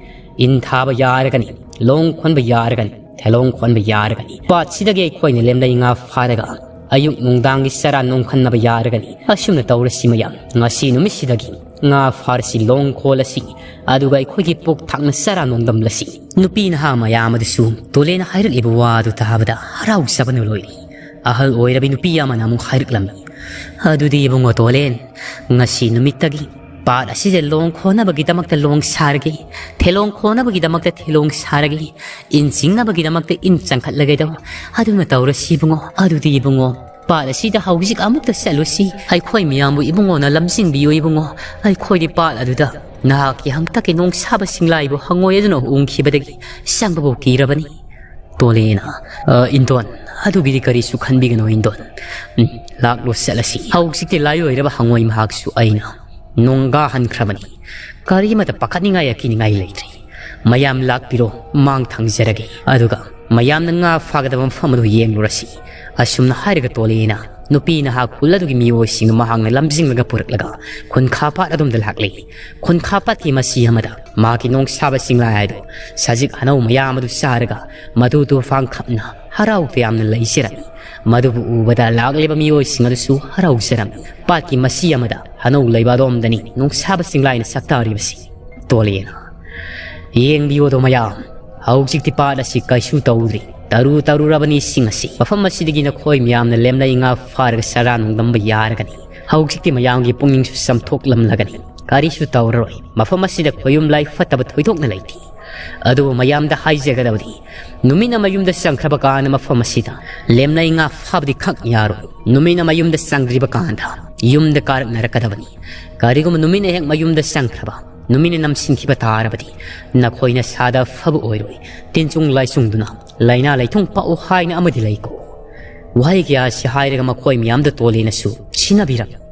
ꯏꯟ ꯊꯥꯕ ꯌꯥꯔꯒꯅꯤ, ꯂꯣꯡ ꯈꯣꯟꯕ ꯌꯥꯔꯒꯅꯤ, ꯊꯦꯂꯣꯡ ꯈꯣꯟꯕ ꯌꯥꯔꯒꯅꯤ꯫ ꯄꯥꯠꯁꯤꯗꯒꯤ ꯑꯩꯈꯣꯏꯅ ꯂꯦꯝꯂꯩ ꯉꯥ ꯐꯥꯔꯒ ꯑꯌꯨꯛ ꯅꯨꯡꯗꯥꯡꯒꯤ ꯆꯔꯥ ꯅꯣꯡꯈꯟꯅꯕ ꯌꯥꯔꯒꯅꯤ꯫ ꯑꯁꯨꯝꯅ ꯇꯧꯔꯁꯤ ꯃꯌꯥꯝ꯫ ꯉꯁꯤ ꯅꯨꯃꯤꯠꯁꯤꯗꯒꯤ ꯉꯥ ꯐꯥꯔꯁꯤ, ꯂꯣꯡ ꯈꯣꯜꯂꯁꯤ, ꯑꯗꯨꯒ ꯑꯩꯈꯣꯏꯒꯤ ꯄꯨꯛ ꯊꯥꯛꯅ ꯆꯔꯥ ꯅꯣꯡꯗꯝꯂꯁꯤ꯫" ꯅꯨꯄꯤ ꯅꯍꯥ ꯃꯌꯥꯝ ꯑꯗꯨꯁꯨ ꯇꯣꯂꯦꯅ ꯍꯥꯏꯔꯛꯂꯤꯕ ꯋꯥ ꯑꯗꯨ ꯇꯥꯕꯗ ꯍꯔꯥꯎꯖꯕꯅ ꯂꯣꯏꯔꯤ꯫ ꯑꯍꯜ ꯑꯣꯏꯔꯕꯤ ꯅꯨꯄꯤ ꯑꯃꯅ ꯑꯃꯨꯛ ꯍꯥꯏꯔꯛꯂꯝꯃꯤ, "ꯑꯗꯨꯗꯤ ꯏꯕꯨꯡꯉꯣ ꯇꯣꯂꯦꯟ, ꯉꯁꯤ ꯅꯨꯃꯤꯠꯇꯒꯤ ꯄꯥꯠ ꯑꯁꯤꯗ ꯂꯣꯡ ꯈꯣꯟꯅꯕꯒꯤꯗꯃꯛꯇ ꯂꯣꯡ ꯁꯥꯔꯒꯦ, ꯊꯦꯂꯣꯡ ꯈꯣꯟꯅꯕꯒꯤꯗꯃꯛꯇ ꯊꯦꯂꯣꯡ ꯁꯥꯔꯒꯦ, ꯏꯟ ꯆꯤꯡꯅꯕꯒꯤꯗꯃꯛꯇ ꯏꯟ ꯆꯪꯈꯠꯂꯒꯦꯗꯣ꯫ ꯑꯗꯨꯅ ꯇꯧꯔꯁꯤ ꯏꯕꯨꯡꯉꯣ꯫ ꯑꯗꯨꯗꯤ ꯏꯕꯨꯡꯉꯣ, ꯄꯥꯠ ꯑꯁꯤꯗ ꯍꯧꯖꯤꯛ ꯑꯃꯨꯛꯇ ꯆꯠꯂꯨꯁꯤ꯫ ꯑꯩꯈꯣꯏ ꯃꯤꯌꯥꯝꯕꯨ ꯏꯕꯨꯡꯉꯣꯅ ꯂꯝꯖꯤꯡꯕꯤꯌꯨ ꯏꯕꯨꯡꯉꯣ꯫ ꯑꯩꯈꯣꯏꯗꯤ ꯄꯥꯠ ꯑꯗꯨꯗ ꯅꯍꯥꯛꯀꯤ ꯍꯪꯇꯛꯀꯤ ꯅꯣꯡ ꯁꯥꯕ ꯁꯤꯡꯂꯥꯏꯕꯨ ꯍꯪꯉꯣꯏ ꯑꯗꯨꯅ ꯎꯪꯈꯤꯕꯗꯒꯤ ꯆꯪꯕꯕꯨ ꯀꯤꯔꯕꯅꯤ꯫" ꯇꯣꯂꯦꯅ, "ꯑ, ꯏꯟꯗꯣꯟ, ꯑꯗꯨꯒꯤꯗꯤ ꯀꯔꯤꯁꯨ ꯈꯟꯕꯤꯒꯅꯨ ꯏꯟꯗꯣꯟ꯫ ꯎꯝ, ꯂꯥꯛꯂꯣ ꯆꯠꯂꯁꯤ꯫ ꯍꯧꯖꯤꯛꯇꯤ ꯂꯥꯏ ꯑꯣꯏꯔꯕ ꯍꯪꯉꯣꯏ ꯃꯍꯥꯛꯁꯨ ꯑꯩꯅ ꯅꯣꯡꯒꯥ ꯍꯟꯈ꯭ꯔꯕꯅꯤ꯫ ꯀꯔꯤꯃꯇ ꯄꯥꯈꯠꯅꯤꯡꯉꯥꯏ ꯑꯀꯤꯅꯤꯡꯉꯥꯏ ꯂꯩꯇ꯭ꯔꯤ꯫ ꯃꯌꯥꯝ ꯂꯥꯛꯄꯤꯔꯣ, ꯃꯥꯡ ꯊꯥꯡꯖꯔꯒꯦ꯫ ꯑꯗꯨꯒ ꯃꯌꯥꯝꯅ ꯉꯥ ꯐꯥꯒꯗꯕ ꯃꯐꯝ ꯑꯗꯨ ꯌꯦꯡꯂꯨꯔꯁꯤ꯫" ꯑꯁꯨꯝꯅ ꯍꯥꯏꯔꯒ ꯇꯣꯂꯦꯅ ꯅꯨꯄꯤ ꯅꯍꯥ ꯈꯨꯜ ꯑꯗꯨꯒꯤ ꯃꯤꯑꯣꯏꯁꯤꯡ ꯃꯍꯥꯛꯅ ꯂꯝꯖꯤꯡꯂꯒ ꯄꯨꯔꯛꯂꯒ ꯈꯨꯟꯈꯥ ꯄꯥꯠ ꯑꯗꯣꯝꯗ ꯂꯥꯛꯂꯤ꯫ ꯈꯨꯟꯈꯥ ꯄꯥꯠꯀꯤ ꯃꯁꯤ ꯑꯃꯗ ꯃꯍꯥꯛꯀꯤ ꯅꯣꯡ ꯁꯥꯕ ꯁꯤꯡꯂꯥꯏ ꯍꯥꯏꯗꯨ ꯁꯖꯤꯛ ꯍꯅꯧ ꯃꯌꯥꯝ ꯑꯗꯨ ꯆꯥꯔꯒ ꯃꯗꯨ ꯇꯨꯐꯥꯟ ꯈꯞꯅ ꯍꯔꯥꯎ ꯇꯌꯥꯝꯅ ꯂꯩꯖꯔꯝꯃꯤ꯫ ꯃꯗꯨꯕꯨ ꯎꯕꯗ ꯂꯥꯛꯂꯤꯕ ꯃꯤꯑꯣꯏꯁꯤꯡ ꯑꯗꯨꯁꯨ ꯍꯔꯥꯎꯖꯔꯝꯃꯤ꯫ ꯄꯥꯠꯀꯤ ꯃꯁꯤ ꯑꯃꯗ ꯍꯅꯧ ꯂꯩꯕ ꯑꯗꯣꯝꯗꯅꯤ ꯅꯣꯡ ꯁꯥꯕ ꯁꯤꯡꯂꯥꯏꯅ ꯁꯛꯇꯥꯔꯤꯕꯁꯤ꯫ ꯇꯣꯂꯦꯅ, "ꯌꯦꯡꯕꯤꯌꯨꯗꯣ ꯃꯌꯥꯝ, ꯍꯧꯖꯤꯛꯇꯤ ꯄꯥꯠ ꯑꯁꯤ ꯀꯩꯁꯨ ꯇꯧꯗ꯭ꯔꯤ꯫ ꯇꯔꯨ ꯇꯔꯨꯔꯕꯅꯤ ꯏꯁꯤꯡ ꯑꯁꯤ꯫ ꯃꯐꯝ ꯑꯁꯤꯗꯒꯤ ꯅꯈꯣꯏ ꯃꯌꯥꯝꯅ ꯂꯦꯝꯅꯩ ꯉꯥ ꯐꯥꯔꯒ ꯆꯔꯥ ꯅꯨꯡꯗꯝꯕ ꯌꯥꯔꯒꯅꯤ꯫ ꯍꯧꯖꯤꯛꯇꯤ ꯃꯌꯥꯝꯒꯤ ꯄꯨꯛꯅꯤꯡꯁꯨ ꯆꯝꯊꯣꯛꯂꯝꯂꯒꯅꯤ꯫ ꯀꯔꯤꯁꯨ ꯇꯧꯔꯔꯣꯏ꯫ ꯃꯐꯝ ꯑꯁꯤꯗ ꯈꯣꯌꯨꯝ ꯂꯥꯏ ꯐꯠꯇꯕ ꯊꯣꯏꯗꯣꯛꯅ ꯂꯩꯇꯦ꯫ ꯑꯗꯨꯕꯨ ꯃꯌꯥꯝꯗ ꯍꯥꯏꯖꯒꯗꯕꯗꯤ, ꯅꯨꯃꯤꯠꯅ ꯃꯌꯨꯝꯗ ꯆꯪꯈ꯭ꯔꯕ ꯀꯥꯟꯗ ꯃꯐꯝ ꯑꯁꯤꯗ ꯂꯦꯝꯅꯩ ꯉꯥ ꯐꯥꯕꯗꯤ ꯈꯛ ꯌꯥꯔꯣꯏ꯫ ꯅꯨꯃꯤꯠꯅ ꯃꯌꯨꯝꯗ ꯆꯪꯗ꯭ꯔꯤꯕ ꯀꯥꯟꯗ ꯌꯨꯝꯗ ꯀꯥꯔꯛꯅꯔꯛꯀꯗꯕꯅꯤ꯫ ꯀꯔꯤꯒꯨꯝꯕ ꯅꯨꯃꯤꯠꯅ ꯍꯦꯛ ꯃꯌꯨꯝꯗ ꯆꯪꯈ꯭ꯔꯕ, ꯅꯨꯃꯤꯠꯅ ꯅꯝꯁꯤꯟꯈꯤꯕ ꯇꯥꯔꯕꯗꯤ ꯅꯈꯣꯏ ꯅꯁꯥꯗ ꯐꯕ ꯑꯣꯏꯔꯣꯏ꯫ ꯇꯤꯟꯆꯨꯡ ꯂꯥꯏꯆꯨꯡꯗꯨꯅ ꯂꯥꯏꯅꯥ ꯂꯩꯊꯨꯡ ꯄꯥꯛꯎ ꯍꯥꯏꯅ ꯑꯃꯗꯤ ꯂꯩꯀꯣ꯫" ꯋꯥꯍꯩ ꯀꯌꯥ ꯑꯁꯤ ꯍꯥꯏꯔꯒ ꯃꯈꯣꯏ ꯃꯌꯥꯝꯗ ꯇꯣꯂꯦꯅꯁꯨ ꯁꯤꯟꯅꯕꯤꯔꯝꯃꯤ꯫